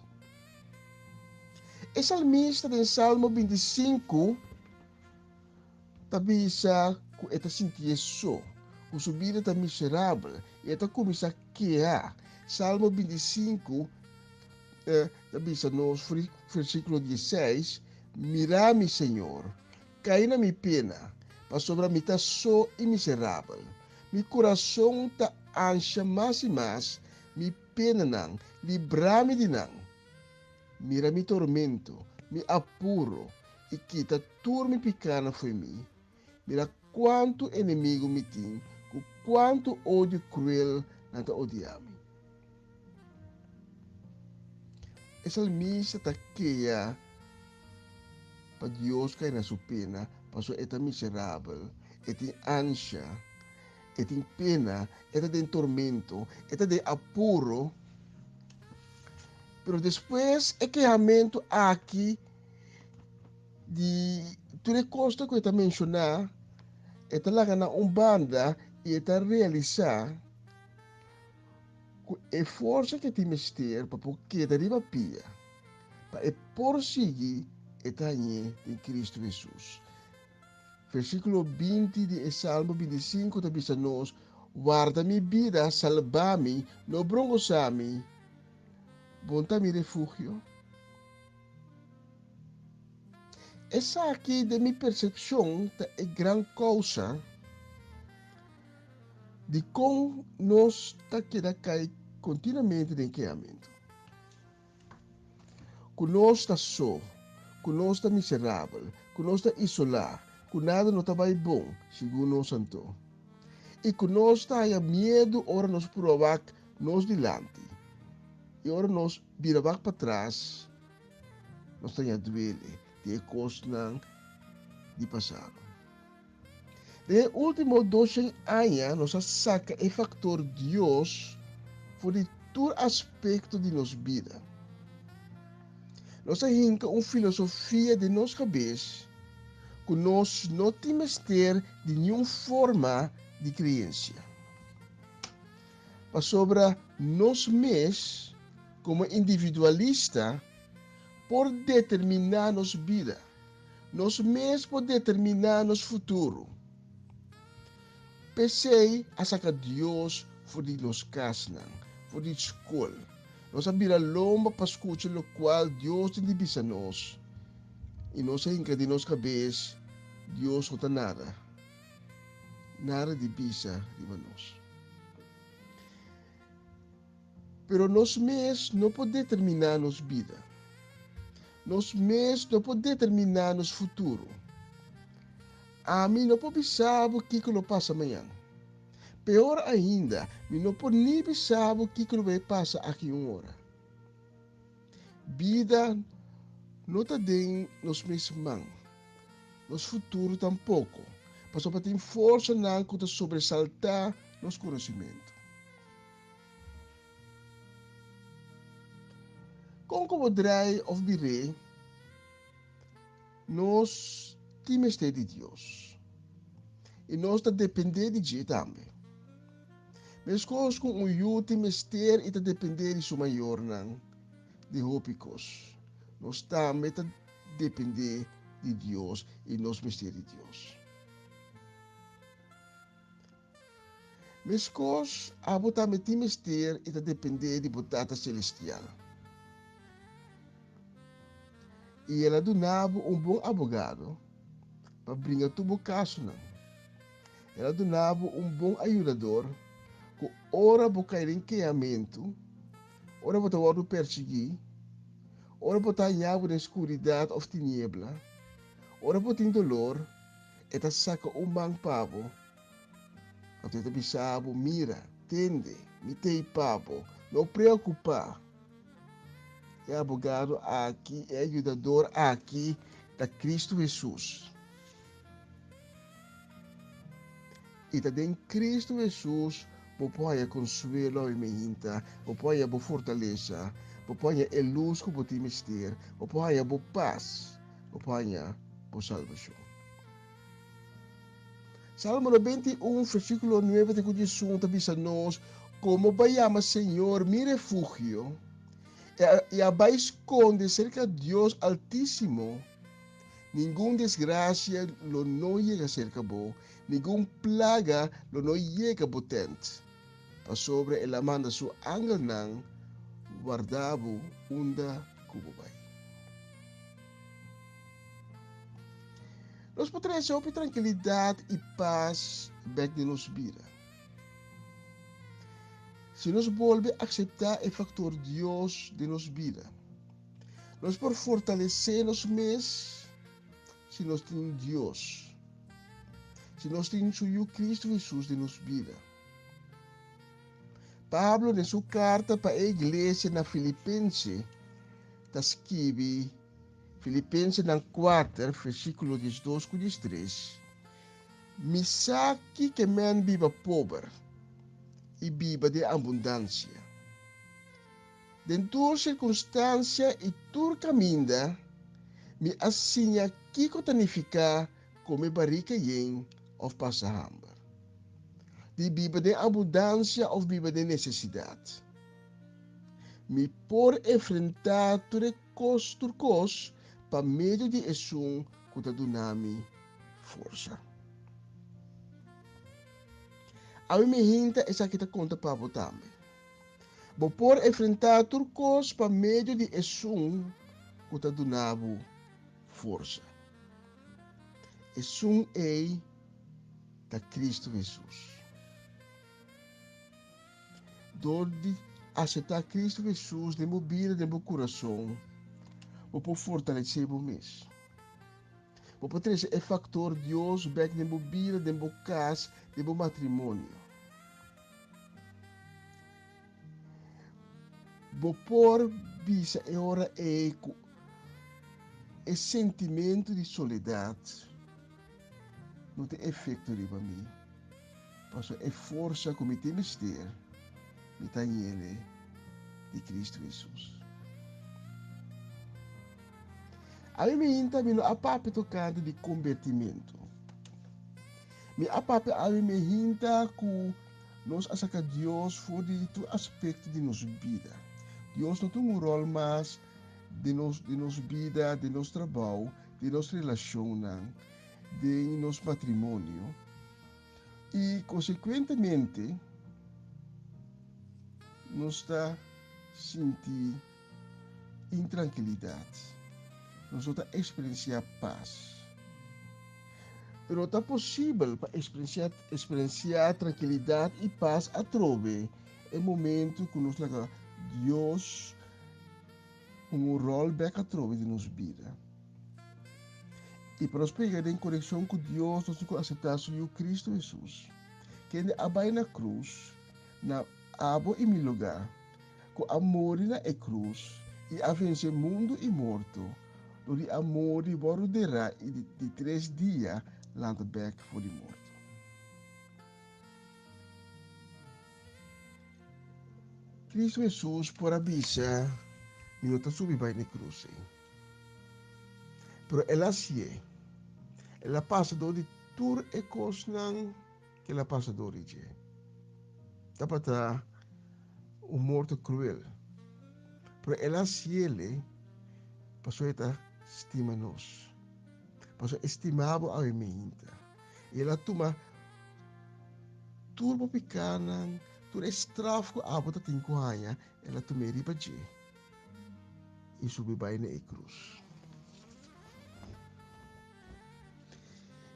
E salmista den Salmo 25 ta bisa ku e ta sintié so, ku su bida ta miserabel i e ta kuminsá keha. Salmo 25 ta bisa nos versíkulo 16, Mira mi, Señor, kai na mi pena, pasobra mi ta so i miserabel. Mi kurason ta ansha mas i mas, mi penanan, libra mi di nan. Mira mi tormento, mi apuro, i kita tur mi pikánan fo'i mi. Mira kuantu enemigu mi tin, ku kuantu odio kruel nan ta odia mi. E salmista ta kea pa Dios kai na su pena, pasobra e ta miserabel, e tin ansha, e tin pena, e ta den tormento, e ta den apuro. Pero despues e kehamentu aki di tur e kosnan ku e ta menshoná, e ta laga na un banda i e ta realisá. Ku e forsa ku e tin mester pa por keda riba pia, pa e por sigui e ta hañ'é den Kristu Hesus. Versíkulo 20 di e Salmo 25 ta bisa nos, Warda mi bida, salba mi, no brongosá mi, Bo ta mi refugio. Esaki den mi persepshon ta e gran kousa dikon nos ta keda kai kontinuamente den kehamentu. Ku nos ta so, ku nos ta miserabel, ku nos ta isolá, ku nada no ta bai bon, segun nos anto. I ku nos ta haña miedu ora nos prueba wak nos dilanti i ora nos bira wak patras, nos ta haña duele di e kosnan di pasado. Den e último doshen aña nos a saka e faktor Dios for di tur aspekto di nos bida. Nos a hinka un filosofia den nos kabes ku nos no tin mester di niun forma di kreensia. Pasobra nos mes, komo individualista, por determiná nos bida. Nos mes por determiná nos futuro. P'esei a saka Dios for di nos kasnan, for di skol. Nos a bira lomba pa skucha lokual Dios tin di bisa nos, i nos a hinka den nos kabes, Dios no ta nada, nada di bisa riba nos. Pero nos mes no por determiná nos bida. Nos mes no por determiná nos futuro. Ami no por bisa bo kiko lo pasa mañan. Peor ainda, mi no por ni bisa bo kiko lo bai pasa aki un ora. Bida no ta den nos mes man, nos futuro tampoko, pasobra tin forsanan ku ta sobresaltá nos konosimentu. Kon ku bo drai òf bir'é, nos tin mester di Dios i nos ta dependé di dje tambe. Meskos ku un yu tin mester i ta dependé di su mayornan di hopi kos, nos tambe ta dependé di Dios i nos mester di Dios. Meskos, abo tambe tin mester i ta dependé di bo Tata selestial. I el a duna bo un bon abogado pa bringa tur bo kasonan. El a duna bo un bon ayudador ku ora bo kai den keamentu, ora bo ta wòrdu persiguí, ora bo ta haña bo den skuridat òf tiniebla, ora bo tin dolor, E ta saka un man pa bo, anto e ta bisa bo, Mira, tende, mi t'ei pa bo, no preokupá. E abogado aki, e ayudador aki, ta Kristu Hesus. I ta den Kristu Hesus bo por haña konsuelo awe meinta, bo por haña bo fortalesa, bo por haña e lus ku bo tin mester, bo por haña bo pas. Bo por haña bo salbashon. Salmo 91, versíkulo 9 te ku 11 ta bisa nos, Komo bo a yama Señor mi refugio, i a bai skonde serka Dios Altísimo, ningun desgrasia lo no yega serka bo, ningun plaga lo no yega bo tènt, pasobra el a manda su angelnan warda bo unda ku bo bai. Nos por trese hopi trankilidat i pas bek den nos bida. Si nos bolbe akseptá e faktor Dios den nos bida, nos por fortalesé nos mes si nos tin Dios, si nos tin su Yu Kristu Hesus den nos bida. Pablo den su karta pa e iglesia na Filipense ta skibi Filipensenan 4, versíkulo 12 ku 13, Mi sa kiko men biba pober i biba den abundansia. Den tur sirkunstansia i tur kaminda mi a siña kiko ta nifiká kome barika yen òf pasa hamber, di biba den abundansia òf biba den nesesidat. Mi por enfrentá tur e kos tur kos pa medio di esun ku ta duna mi forsa. Awe mi hinta esaki ta konta pa bo tambe. Bo por enfrentá tur kos pa medio di esun ku ta duna bo forsa. Esun ei ta Kristu Hesus. Dor di aseptá Kristu Hesus den bo bida, den bo kurason, bo por fortalesé bo mes. Bo por trese e faktor Dios bèk den bo bida, den bo kas, den bo matrimonio. Bo por bisa e ora ei ku e sentimentu di soledat no tin efekto riba mi, pasobra e forsa ku mi tin mester mi ta yene di Kristu Hesus. Ami mi hinta mi no a papia tokante di kombertimentu. Mi a papia ami mi hinta ku nos a saka Dios for di tur aspekto di nos bida. Dios no tin un ròl mas den nos den nos bida, den nos trabou, den nos relashonnan, den nos matrimonio i konsekuentemente nos ta sinti intrankilidat, nos no ta eksperensiá pas. Pero ta posibel pa eksperensiá eksperensiá trankilidat i pas atrobe e momentu ku nos laga Dios hunga un ròl bèk atrobe den nos bida. I pa nos por yega den konekshon ku Dios nos tin ku aseptá su Yu Kristu Hesus, kende a bai na krus na abo i mi lugá, ku a muri na e krus i a vense mundu i morto dor di a muri wòrdu derá i di tres dia lanta bèk for di morto. Kristu Hesus por a bisa, Mi no ta subi bai na e krus ei. Pero el a hasié. El a pasa dor di tur e kosnan ku el a pasa dor di dje. Tabata un morto kruel. Pero el a hasié pasobra e ta stima nos. Pasobra e stima bo awe meinta. I el a tuma tur bo pikánan, tur e straf ku abo ta tin ku haña, el a tum'é riba dje i subi bai na e krus.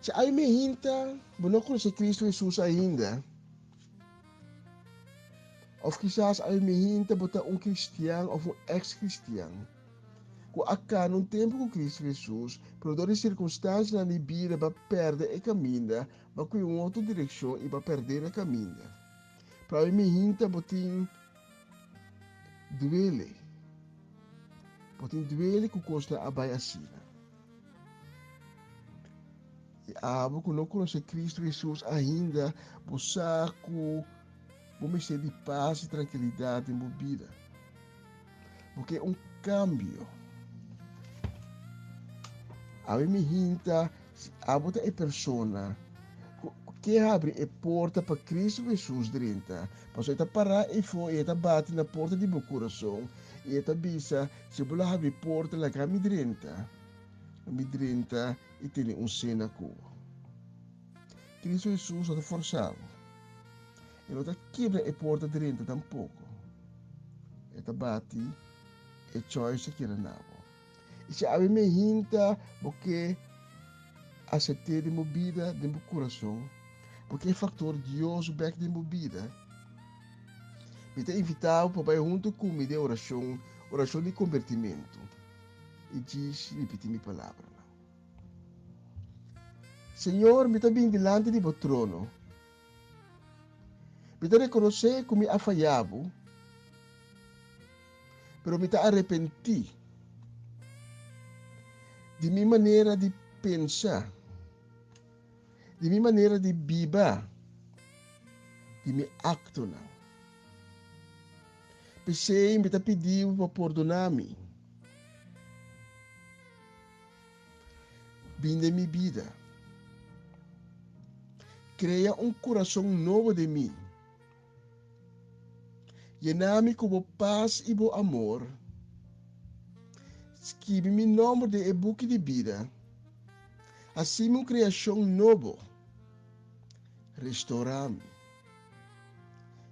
Si ai mehinta bo no konosé Kristu Hesus ainda, òf kisas ai mehinta bo ta un kristian òf un eks-kristian ku a kana un tempu ku Kristu Hesus, pero dor di sirkunstansianan di bida bo a pèrdè e kaminda, bo a kohe un otro direkshon i bo a pèrdè na kaminda. Pero ai mehinta bo tin duele, bo tin duele ku kosnan a bai asina. I abo ku no konosé Kristu Hesus ainda, bo sa ku bo mester di pas i trankilidat den bo bida. Bo ke un kambio. Awe mi hinta si abo ta e persona ku ke habri e porta pa Kristu Hesus drenta, pasobra e ta pará eifó i e ta bati na porta di bo kurason i e ta bisa, Si bo lo habri porta laga mi drenta. Lo mi drenta i tene un sena ku bo. Kristu Hesus no ta forsa bo. E no ta kebra e porta drenta tampoko. E ta bati, e choice ta keda na bo. I si awe mehinta bo ke asept'é den bo bida, den bo kurason, bo ke faktor Dios bèk den bo bida, mi ta invitá bo pa bai huntu ku mi den orashon, orashon di kombertimentu. I djis ripití mi palabranan. Señor, mi ta bin dilanti di bo trono. Mi ta rekonosé ku mi a fayá bo, pero mi ta arepentí di mi manera di pensa, di mi manera di biba, di mi aktonan. P'esei mi ta pidi bo pa pordoná mi. Bin den mi bida. Krea un kurason nobo den mi. Yena mi ku bo pas i bo amor. Skibi mi nòmber den e buki di bida. Hasi mi un kreashon nobo. Restorá mi.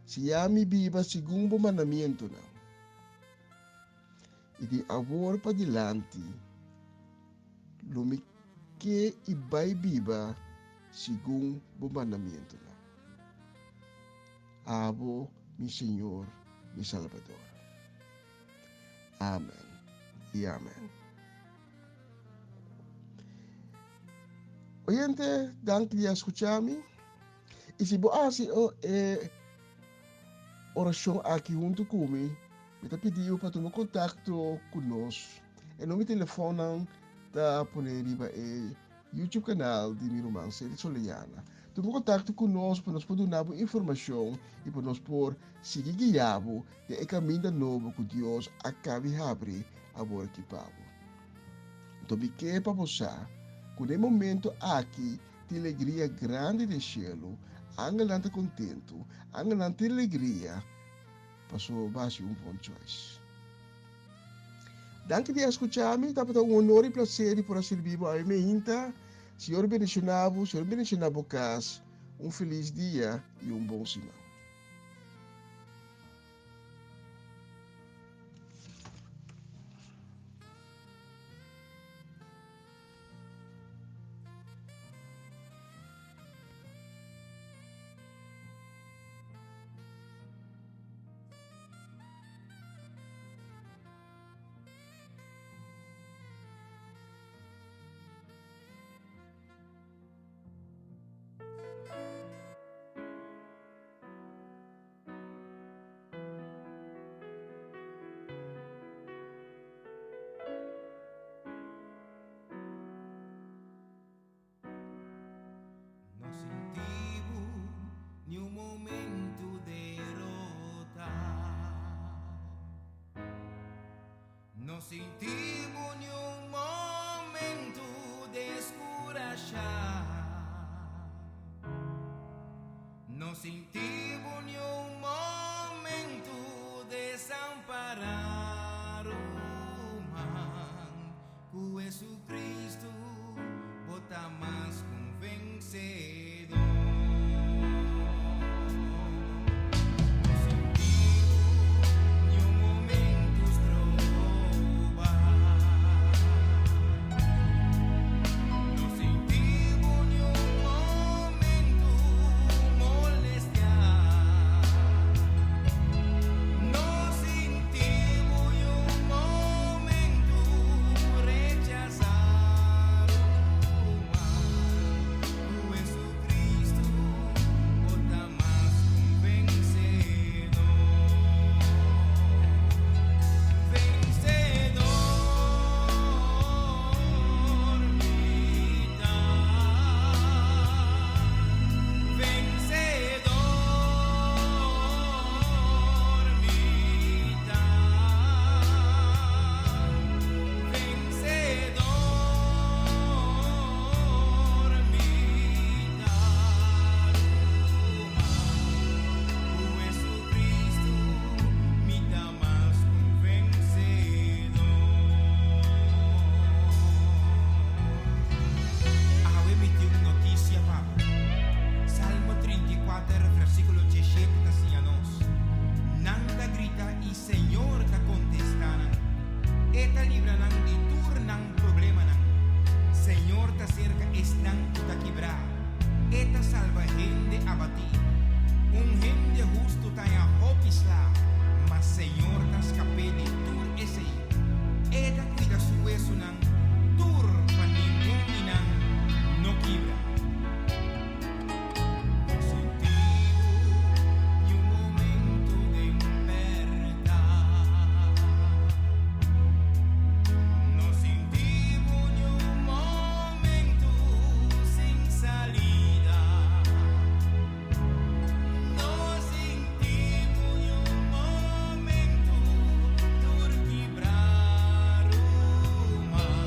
Siña mi biba segun bo mandamentunan. I di awor padilanti lo mi ke i bai biba segun bo mandamentunan. Abo, mi Señor, mi Salbador. Amen i amen. Oyente, danki di a skucha mi. I si bo a hasi e orashon aki huntu ku mi, mi ta pidi bo pa tuma kontakto ku nos. E number di telefonnan ta pone riba e YouTube kanal di mi ruman Cedric Soleana. Tuma kontakto ku nos pa nos por duna bo informashon i pa nos por sigui guia bo den e kaminda nobo ku Dios a kabi habri awor aki pa bo. Anto mi ke pa bo sa ku na e momento aki tin legria grandi den shelu, angelnan ta kontentu, angelnan tin legria pasobra bo a hasi un bon choice. Danki di a skucha mi, tabata un honor i plaser di por a sirbi bo awe meinta. Señor bendiciona bo, Señor bendiciona bo kas. Un felis dia i un bon siman. No sinti bo ni un momento derota. No sinti bo ni un momento descurasha. No sinti bo ni un momento desampara, ruman. Ku Jesucristo bo ta mas ku un vensedor. No sinti bo ni un momento stroba. No sinti bo ni un momento molestia. No sinti bo ni un momento rechasa, ruman. Ku Jesucristo bo ta mas ku un vensedor. Vensedor mi ta. Vensedor mi ta. Vensedor mi ta, ruman. Ku Jesucristo mi ta mas ku un vensedor. Awe mi tin un notisia pa bo. Salmo 34, versíkulo 17 ta siña nos, Nan ta grita i Señor ta kontestá nan. E ta libra nan di tur nan problemanan. Señor ta serka esnan ku ta kibrá. E ta salba hende abatí. Un hende hustu ta haña hopi sla, ma Señor ta skap'é di tur esei. E ta kuida su wesunan tur pa ningun di nan no kibra. No sinti bo ni un momento den pèrda. No sinti bo ni un momento sin salida. No sinti bo ni un momento tur kibrá, ruman.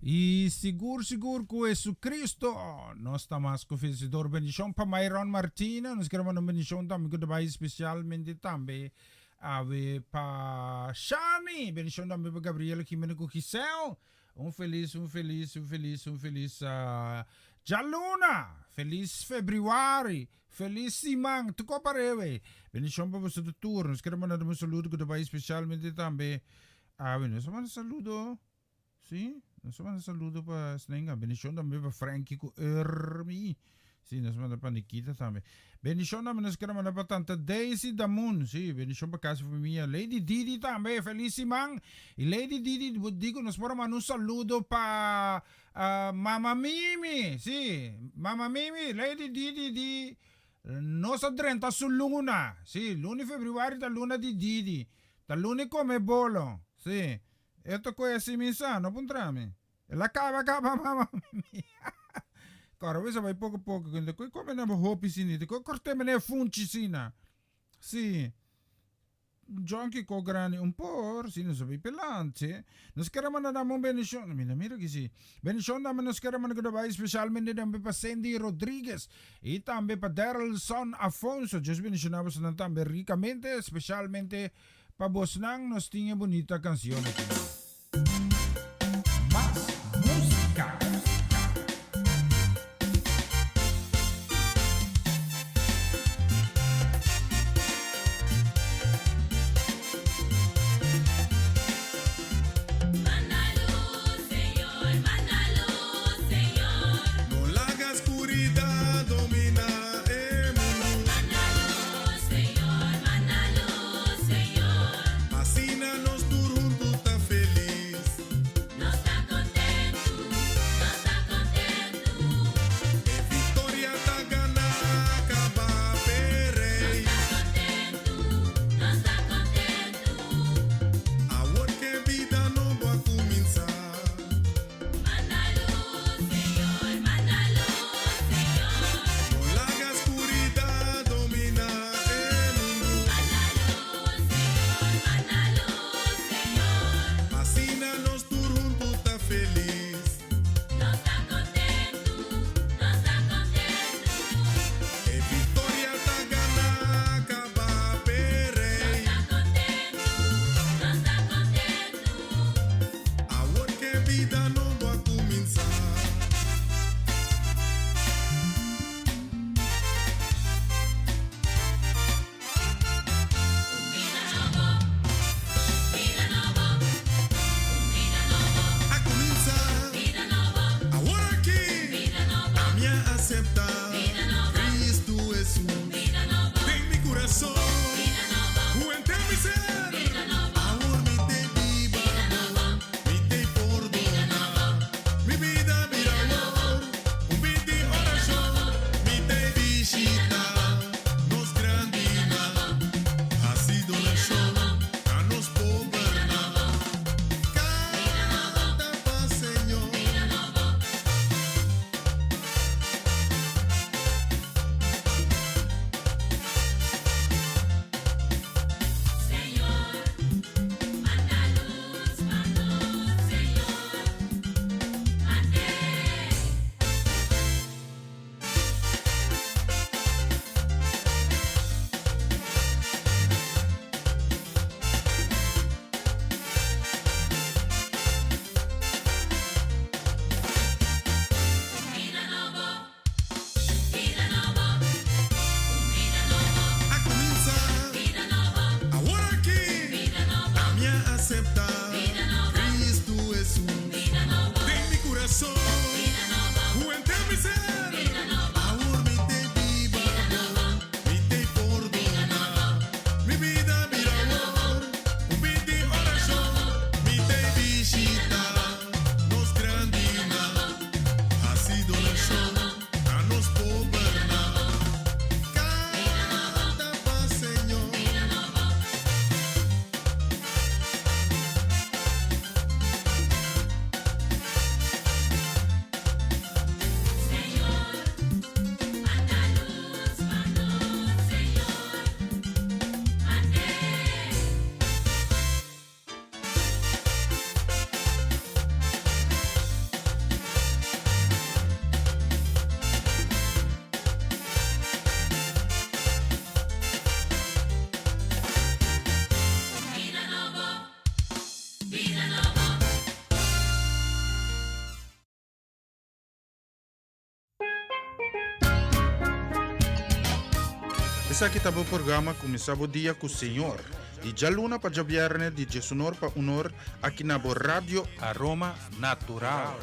I sigur sigur ku Jesucristo nos ta mas ku vensedor. Bendishon pa Myron Martina. Nos kere manda un bendishon tambe ku ta bai spesialmente tambe awe pa Shani. Bendishon tambe pa Gabriela Jimenez ku Giselle. Un felis, un felis, un felis, un felis djaluna. Felis febrüari. Felis siman. Tur kos parewe. Bendishon pa boso tur. Nos kere manda un saludo ku ta bai spesialmente tambe awe. Nos a manda saludo. Sí, nos a manda saludo pa Snenga. Bendishon tambe pa Frankie ku Ermi. Sí, nos a manda pa Nikita tambe. Bendishon tambe nos kere manda pa Tanta Daisy Damun. Sí, bendishon pa kas i famia. Lady Didi tambe, felis siman. I Lady Didi bo di ku nos por a manda un saludo pa Mama Mimi. Sí, Mama Mimi, Lady Didi di nos a drenta su luna. Sí, luna di febrüari ta luna di Didi. Ta luna di kome bolo. Sí. E ta koe si mi sa, no puntra mi. El a kaba kaba mama mi. Kòrda bo sa bai poko poko kende koe kome na bo hopi sini te koe korte mene funchi sina. Si. Jonki ko grandi un por, si nos a bai pelante. Nos kere manda dame un bendishon. Mira mira ki si. Bendishon dame nos kere manda ku ta bai spesialmente tambe pa Cindy Rodriguez i tambe pa Darylson Afonso. Dios bendishona bosonan tambe rikamente, spesialmente Pa bosnan nos tin e bunita cancion aki. Mas musica. Manda luz, Señor, manda luz, Señor. No laga scuridad domina e mundo. Manda luz, Señor, manda luz. Asina nos tur huntu ta felis. Esaki ta bo programa Kuminsá Bo Dia ku Señor, di djaluna pa djabièrnè di diesunor pa unor aki na bo Radio Aroma Natural.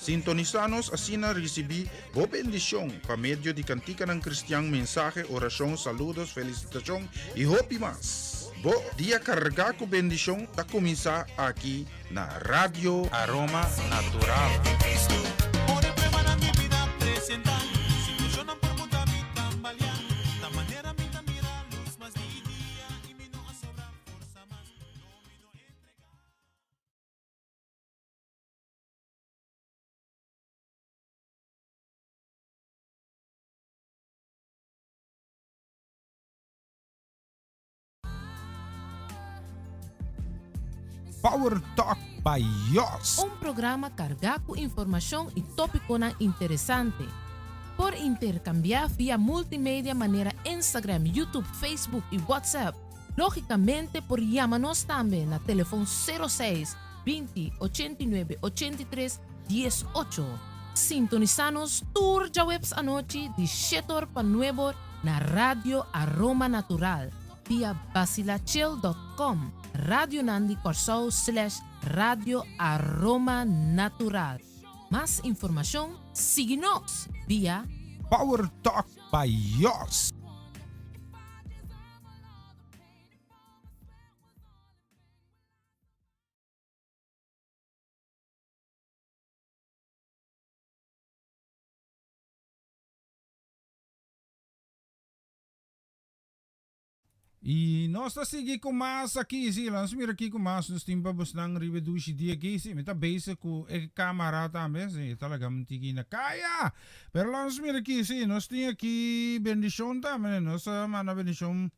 Sintonisá nos asina risibí bo bendishon pa medio di kantikanan kristian, mensahe, orashon, saludos, felisitashon i hopi mas. Bo dia kargá ku bendishon ta kuminsá aki na Radio Aroma Natural. Power Talk by Jos. Un programa kargá ku informashon i tópikonan interesante. Por interkambiá via multimedia manera Instagram, YouTube, Facebook i WhatsApp. Lógikamente por yama nos tambe na telefon sero seis, 20, 89, 83, 18. Sintonisá nos tur djaweps anochi di shete or pa nuebe or na Radio Aroma Natural via basilachel dot com, Radionan di Kòrsou slash Radio Aroma Natural. Mas informashon sigui nos via. Power Talk by Jos. I nos ta sigui ku mas aki, si, lanos mira kiko mas nos tin pa bosnan riba e dushi dia aki, si, mi ta bezig ku e kamara tambe, si, e ta laga mi tiki na kaya, pero lanos mira aki, si, nos tin aki bendishon tambe, nos ta manda bendishon.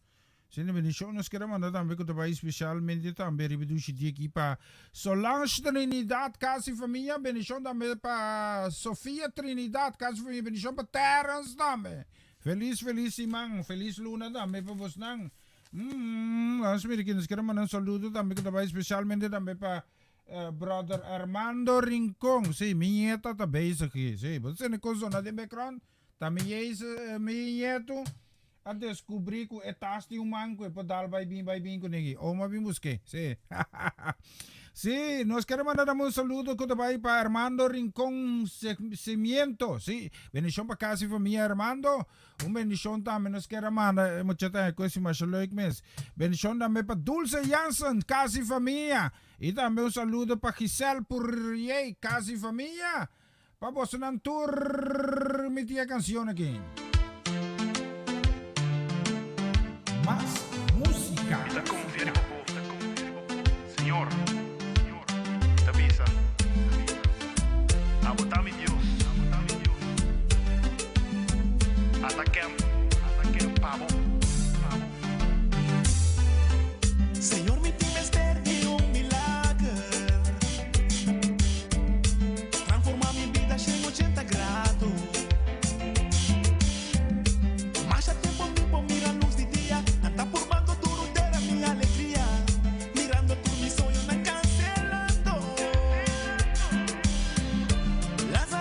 Sende bendicion nos kere manda tambe cu ta bay specialmente tambe riba dushi dia aki pa Solange Trinidad casa y famia, bendicion tambe pa Sofia Trinidad casa y famia, bendicion pa Terrence tambe. Feliz feliz siman, feliz luna tambe pa bosnan. Mm, laat mira aki nos kere manda un saludo tambe cu ta bay specialmente tambe pa brother Armando Rincon. Si, mi nieta ta bezig aki. Si, bo ta sende con zona den background? Ta mi Jezus, mi nietu a descubrí cu e tas di un man cu e por dal bai bin bai bin cu negi. Oma bin busqué. Sí. Sí, nos kere manda dam un saludo cu ta bai pa Armando Rincon Cimiento. Sí, bendicion pa casa y familia Armando. Un bendicion tambe nos kere manda, e mucha ta cu esi masha leuk mes. Bendicion tambe pa Dulce Jansen, casa y familia. Y tambe un saludo pa Giselle Purrier, casa y familia. Pa bosonan tur mi tin e cancion aki. Mas musica. Mi ta confia riba bo, Señor, mi ta bisa, Abo ta mi Dios, Ata kem pa bo. Señor mi tin mester di un milager. Transforma mi bida shen ochenta grado. Masha tempo mi por mira luz di dia. Nan ta purbando duro dera mi alegria. Mirando tur mi soñonan cancelando. Lanza.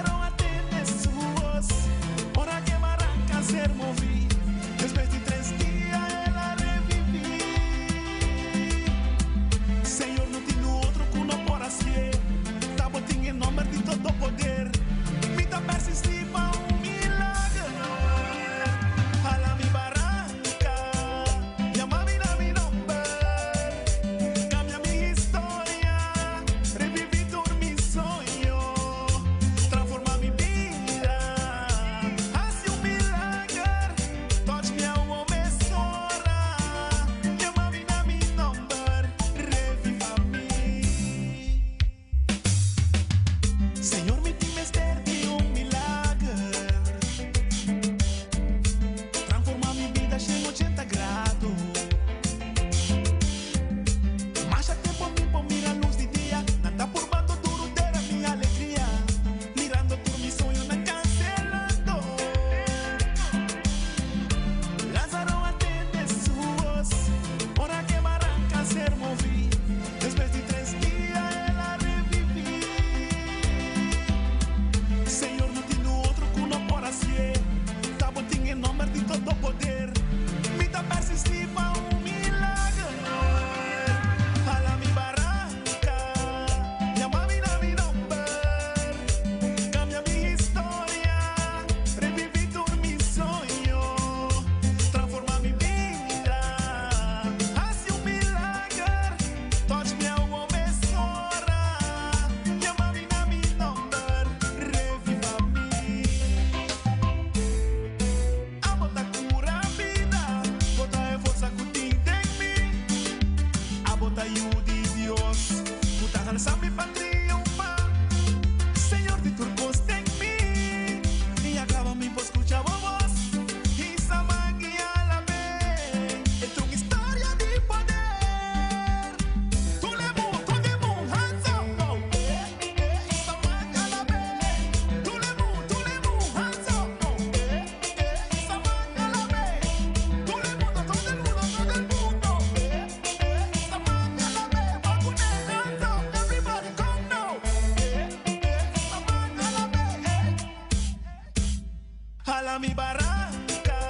ta mi baranka,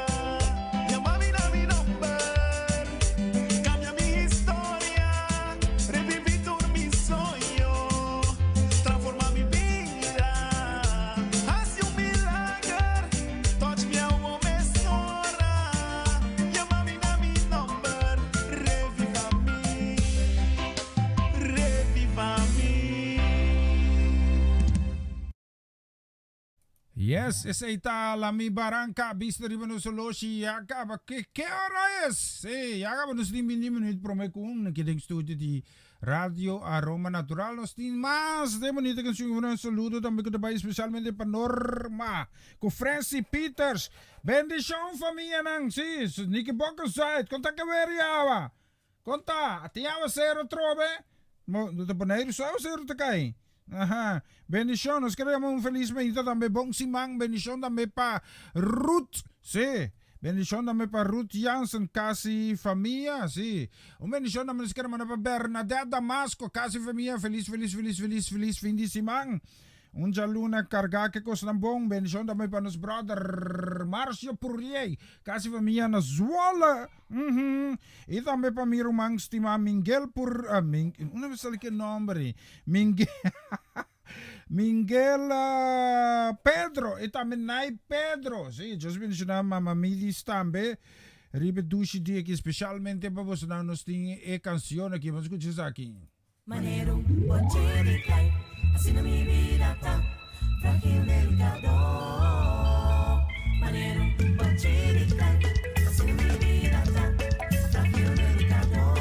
yama mi na mi nòmber, kambia mi historia, reviví tur mi soño, transformá mi bida, hasi un milager, touch mi awor mesora, yama mi na mi nòmber, revivá mi, revivá mi. Yes, esei ta La Mi Baranka, bista riba nos oloshi ya kaba. Ke, ke ora es? Sí, ya kaba nos tin 20 minuut prome ku un aki den studio di Radio Aroma Natural. Nos tin mas de bonita canción. Un saludo tambe ku ta bai especialmente pa Norma ku Francie Peters. Bendicion famianan. Sí, Nicky Bokkenzuid, kon ta ke weer yawa? Kon ta? Tin awasero trobe? Mo, no ta Boneiru so awasero ta kai. Aha. Bendishon. Nos kere yama un felis meinta tambe. Bon siman. Bendishon tambe pa Ruth. Sí. Bendishon tambe pa Ruth Jansen, kasi famia. Sí. Un bendishon tambe nos kere manda pa Bernadette Damasco, kasi famia. Felis, felis, felis, felis, felis fin di siman. Un djaluna kargá ke kosnan bon. Bendishon tambe pa nos bròder Marcio Purriey, kasi famia na Zwolle. Uhum. I tambe pa mi ruman stimá Mingel Pur, Ming, unda mi sali ke nòmber ei? Mingel, Mingel Pedro i tambe Nay Pedro. Sí, Dios bendishoná Mama Midis tambe riba e dushi dia aki, spesialmente pa bosonan nos tin e kansion aki. Bo a skucha esaki? Manera un pochi di klei, asina mi bida ta, fragil, delicado. Manera un pochi di klei, asina mi bida ta, fragil, delicado.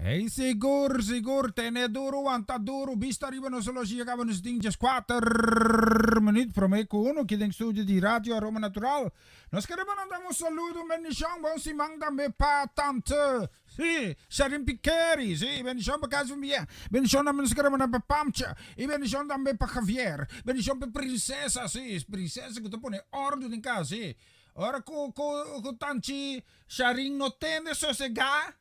Hey sigur sigur tene duro wanta duro bista riba nos oloshi a caba nos tin djes kuater minuut prome cu uno aki den studio di Radio Aroma Natural. Nos kere manda un saludo un bendicion bon siman tambe pa tante si Sharin Pikeri si bendicion pa casa familia bendicion tambe nos kere manda pa Pamcha y bendicion tambe pa Javier bendicion pa princesa si princesa cu ta pone ordo den casa si ora cu cu cu tanchi Sharin no tende sosega.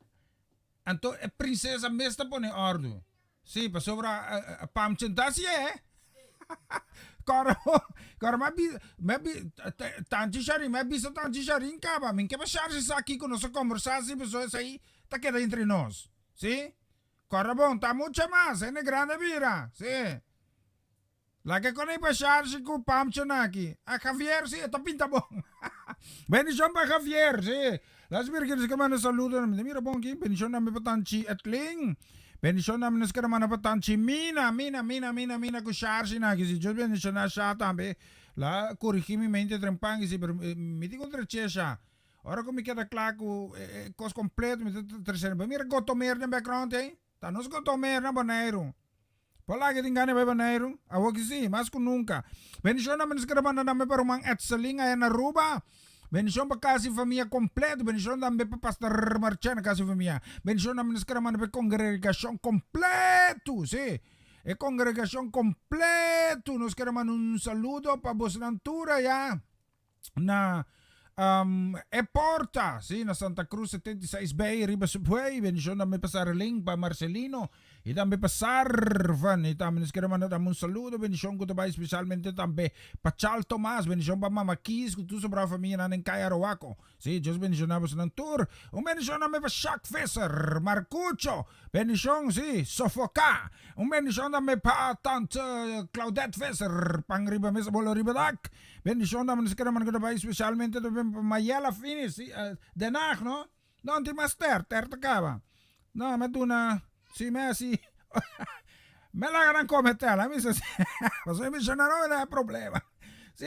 Anto e prinsesa mes ta pone ordu. Sí, pasobra Pamchen ta hasié. Kòrda bo, kòrda mi a bisa, mi a bi, Tanchi Sharin, mi a bisa Tanchi Sharin kaba, mi ke pa Sharsi sa kiko nos a kombersá si pasobra esei ta keda entre nos. Sí? Kòrda bon, ta mucha mas, hende grandi a bira. Sí. Laga con ei pa Sharsi cu Pamchen aki. A Javier si, e ta pinta bon. Bendicion pa Javier, si. Las Virgen nos ke manda saludo na mi. Mira bon aki. Bendicion tambe pa Tanchi Edlin. Bendicion tambe nos ke manda pa Tanchi Mina, Mina, Mina, Mina, Mina cu Sharsi na aki. Si Dios bendiciona Sha tambe. La corigi mi mente trempan si, pero mi tin cu treche Sha. Ora cu mi keda cla cu e cos completo mi ta trece. Mira Gotomer den background ei. Ta nos Gotomer na Boneiru. Por laga tin gana bai Boneiru? Awor ki si, mas ku nunka. Bendishon na nos kere manda tambe pa ruman Etselin aya na Aruba. Bendishon pa kas i famia kompleto. Bendishon tambe pa Pastor Marchena kas i famia. Bendishon tambe nos kere manda pa e kongregashon kompleto. Si, e kongregashon kompleto. Nos kere manda un saludo pa bosnan tur aya na E Porta, sí, na Santa Cruz 76B, riba Subway. Bendicion tambe pa Sarelin, pa Marcelino y tambe pa Sarvan. Y tambe nos quiere manda tambe un saludo, bendicion cu ta bay especialmente tambe pa Chal Tomas. Bendicion pa Mama Kies cu tur su brava familianan den Caya Arowaco. Sí, Dios bendiciona bosonan tur. Un bendicion tambe pa Jacques Visser, Marcucho. Bendicion, sí, sofoca. Un bendicion tambe pa Tante Claudette Visser, pan riba mesa, bolo riba dak. Bendicion ta nos kere manda ku ta bai specialmente ta bin pa Mayela Finis si Den Haag no no tin mas ter ter ta kaba no me duna si me hasi me laga nan come tela mi sa si pasobra mi misionero mi ta haña problema si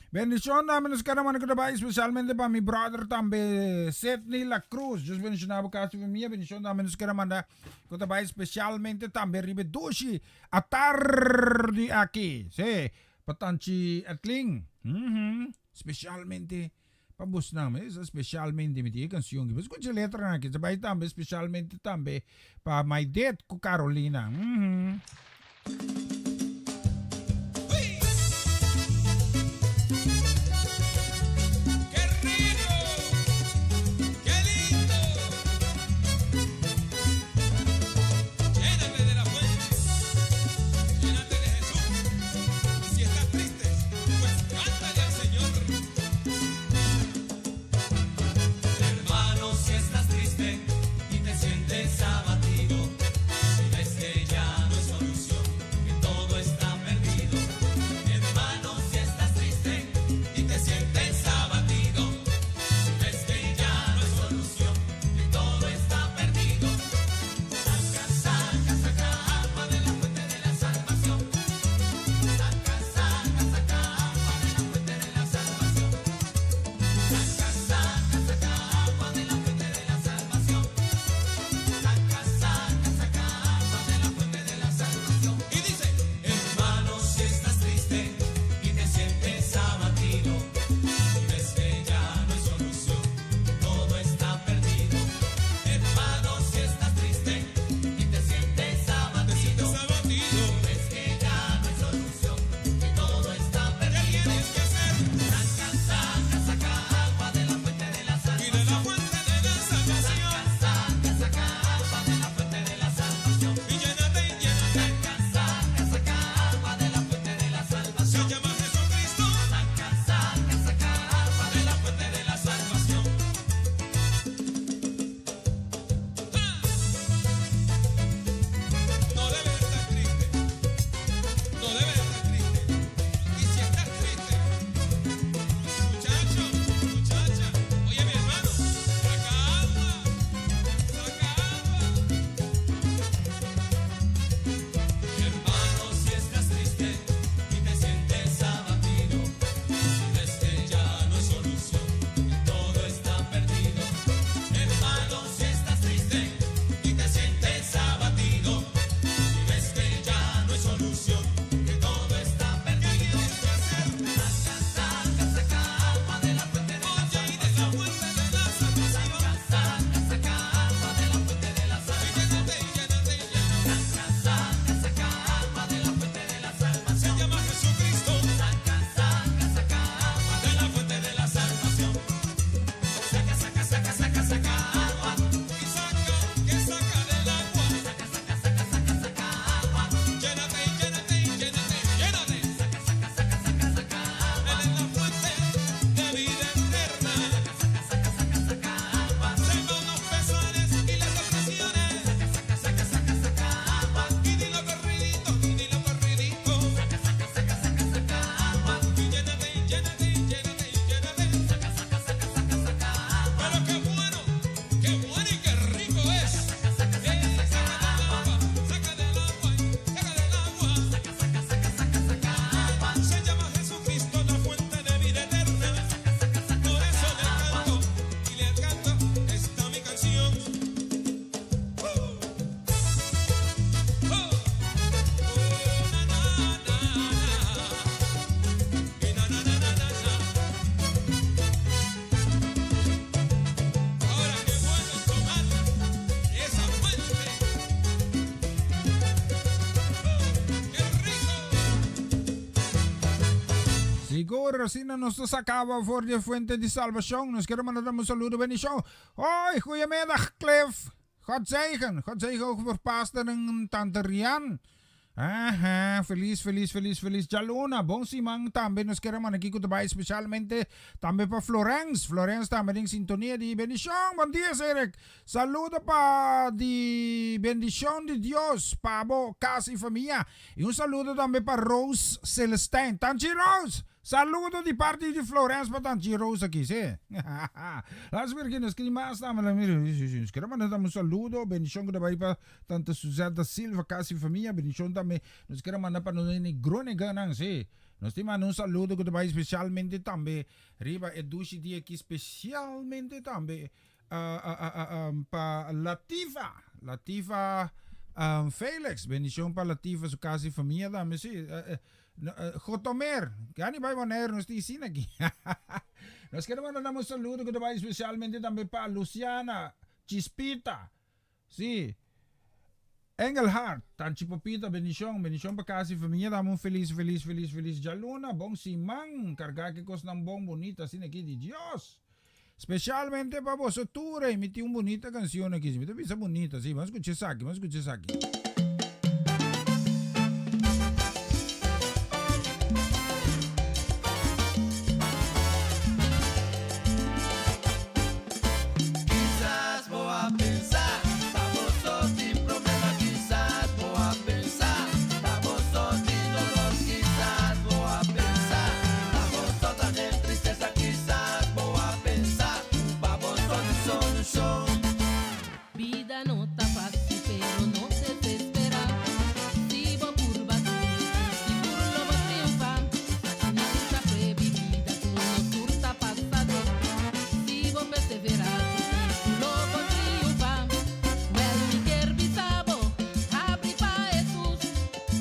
bendicion ta nos kere manda ku ta bai specialmente pa mi brother tambe Sidney La Cruz Dios bendiciona bo kas y famia bendicion ta nos kere manda ku ta bai specialmente tambe riba e dushi atardi aki si. Pa tanchi Edlin, uhmm, specialmente pa bosnan, mi bisa specialmente, mi tin e cancion aki, bo scucha e letranan aki, ta bay tambe specialmente tambe pa Maidet cu Carolina, uhmm. Sigur, asina nos ta sacaba for di e fuente di salbacion. Nos kier manda un saludo bendicion. Hoi, goeiemiddag Cliff. God zegen. God zegen ook voor pastor en tante Rian. Aha, feliz, feliz, feliz, feliz djaluna. Bon siman tambe nos kier manda kico ta bay specialmente tambe pa Florence. Florence tambe den sintonia di bendicion. Bon dia Cedric. Saludo pa di bendicion di Dios pa bo cas y famia. Y un saludo tambe pa Rose Celestijn. Tanchi Rose! Saludo di parti di Florence pa Tanchi Rose aki, si. Laat mira nos kri mas tambe. Mira, nos kere manda tambe un saludo, bendicion ku ta bai pa Tante Suzette da Silva, cas y famia. Bendicion tambe nos kere manda pa nos hende Groningen, si. Nos tin manda un saludo ku ta bai specialmente tambe riba e dushi dia aki, specialmente tambe pa Latifa, Latifa Felix, bendicion pa Latifa su casa y famia tambe si. Gotomer, gani bai Bonaire nos tin asina aki. Nos kere manda nan un saludo ku ta bai specialmente tambe pa Luciana Chispita, si. Engelhard, Tanchi Popita, bendicion, bendicion pa casa y famia, dame un feliz, feliz, feliz, feliz djaluna, bon siman, carga ki cosnan bon, bonita asina aki di Dios. Specialmente pa boso tur ey, mi tin un bunita cancion aki, si mi ta bisa bunita, si, ban scucha esaki, ban scucha esaki. Kisas bo a pensa ta bo so tin problema Kisas bo a pensa ta bo so tin dolor Kisas bo a pensa ta bo so ta den tristesa Kisas bo a pensa ku pa bo so tin solushon. Bida no ta fácil pero no desespera Si bo purba tur sigur lo bo triunfa Esakinan ta prueba y bida ku nos tur ta pasa den Si bo persevera ku Cristo lo bo triunfa Wel mi kier bisa bo habri pa Jesus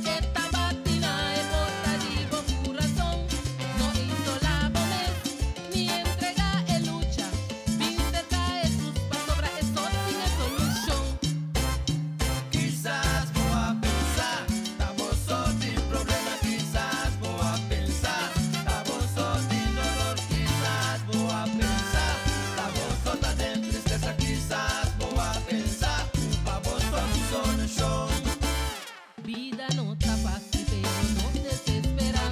E ta bati na e porta di bo curason No isola bo mes ni entrega e lucha Bin cerca Jesus pasobra e so tin e solucion. Kisas bo a pensa ta bo so tin problema Kisas bo a pensa ta bo so tin dolor Kisas bo a pensa ta bo so ta den tristesa Kisas bo a pensa ku pa bo so tin solushon. Bida no ta fácil pero no desespera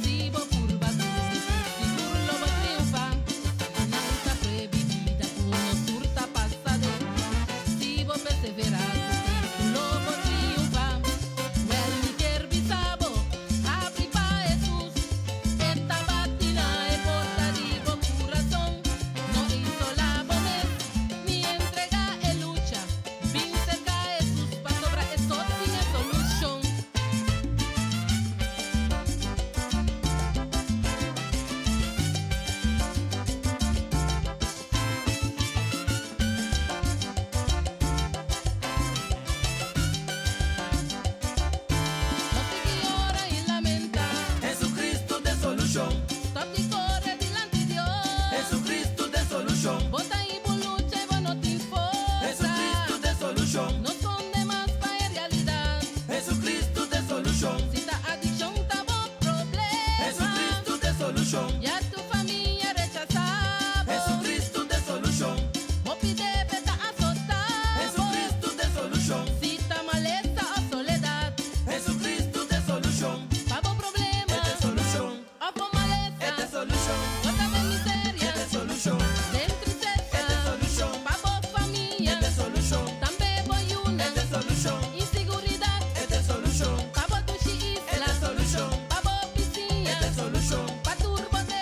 Si bo purba tur sigur lo bo triunfa Esakinan ta prueba y bida ku nos tur ta pasa den Si bo persevera ku Cristo lo bo triunfa Wel mi kier bisa bo habri pa Jesus E ta bati na e porta di bo curason No isola bo mes ni entrega e lucha Bin cerca Jesus pasobra e so tin e solucion. No sigui yora y lamenta. Jesucristo t'e solucion. Stop di core dilanti Dios. Jesucristo t'e solucion. Bo ta y bo lucha y bo no tin forsa. Jesucristo t'e solucion. No sconde mas pa e realidad. Jesucristo t'e solucion. Si ta adiccion ta bo problema. Jesucristo t'e solucion. Ya tu famia rechasa bo. Jesucristo t'e solucion. Hopi debe ta azota bo. Jesucristo t'e solucion. Si ta malesa of soledad. Jesucristo t'e solucion. Pa bo problema. E t'e solucion. Of bo malesa. E t'e solucion. Bo ta den miseria. E t'e solucion. Den tristesa. E t'e solucion. Pa bo famia. E t'e solucion. Tambe bo yunan. E t'e solucion. Insiguridad. E t'e solucion. Pa bo dushi isla. E t'e solucion. Pa bo bisiña. E t'e solucion. Pa tur bo debe.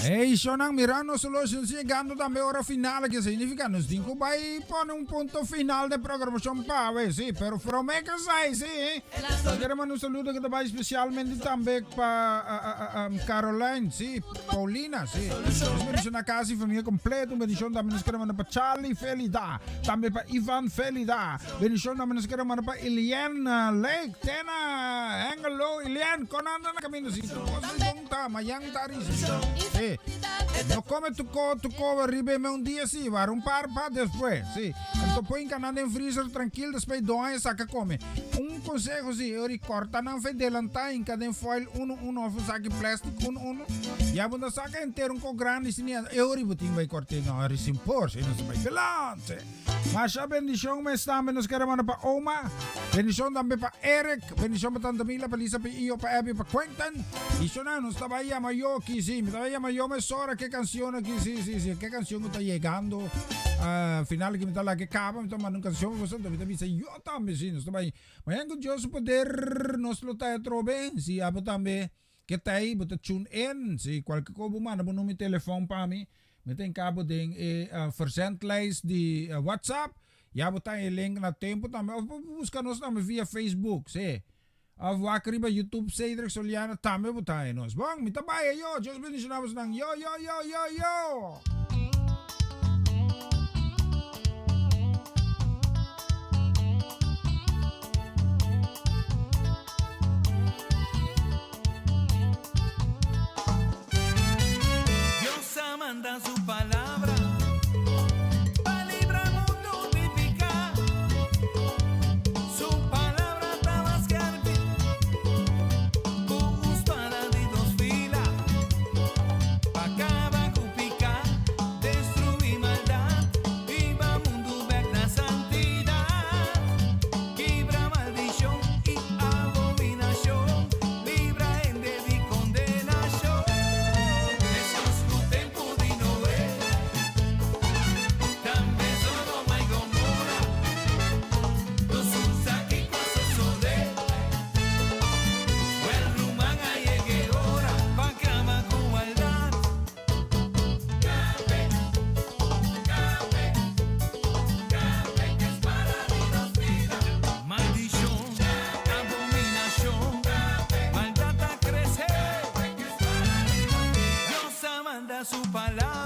Hey, Shonan, mirando solution llegando tambe ora final, que significa nos tin cu bay pone un punto final de programacion pa awe, sí, pero prome que sai, sí. Nos quiere mandar un saludo que te va especialmente tambe pa Caroline, sí, Paulina, sí. Nos bendiciona casa y familia completo, un bendición tambe nos quiere mandar pa Charlie Felida, tambe pa Ivan Felida, bendición tambe nos quiere mandar pa Ilian Lake, Tena, Hengelo, Ilian, con anda na camino, sí, tu cosa bon ta, mayan ta risi. Sí. No come tu ko, tu ko riba me un dia sí, war un par pa después, sí. Anto pon kanan den freezer tranquil, después dos años saca come. Un consejo sí, ori corta nan fe delantá inca den foil uno uno of un saki plastic uno uno. Ya bo no saca entero un ko grandi si ni e ori bo tin bai corte no ori sin por, si no se bai belante. Masha bendicion mes tambe nos kere manda pa Oma. Bendicion tambe pa Eric. Bendicion pa Tanta Mila, pa Lisa, pa Iyo, pa Abby, pa Quentin. Y shona, nos taba llama yo aquí, sí. Me taba llama yo mesora qué canción aquí, sí, sí, sí. Qué canción que está llegando. Final que me está la que caba, me está mandando canción. Cosa, me está bisa yo tambe, sí. Nos taba ahí. Mañana con Dios poder nos lo ta trobe. Sí, abo tambe. Que ta ahí, bo ta tune in. Sí, cualquier cosa, bo manda bo número de telefoon pa mi. Mi ta encabo den e verzendlijst di WhatsApp. Ya bo ta e link na tempo tambe. Of bo busca nos tambe via Facebook, sí. Of wak riba YouTube Cedric Soliano tambe bo ta nos. Bon, mi ta baya yo. Dios bendiciona bosnan. Yo, yo, yo, yo, yo. Dios a manda su palabra pa libra mundo di pica. Su palabra ta mas skerpi cu un spada di dos fila, pa caba cu pica, destrui maldad, hiba mundo bek na santidad, kibra maldicion y abominacion, libra hende di condenacion. Meskos cu tempo di Noé, tambe Sodoma y Gomorra, nos usa kico a sosode. Wel ruman a yega e ora pa caba cu maldad. Cabe, cabe, cabe cu e spada di dos fila. Maldicion, abominacion, maldad ta crece. Dios a manda su palabra.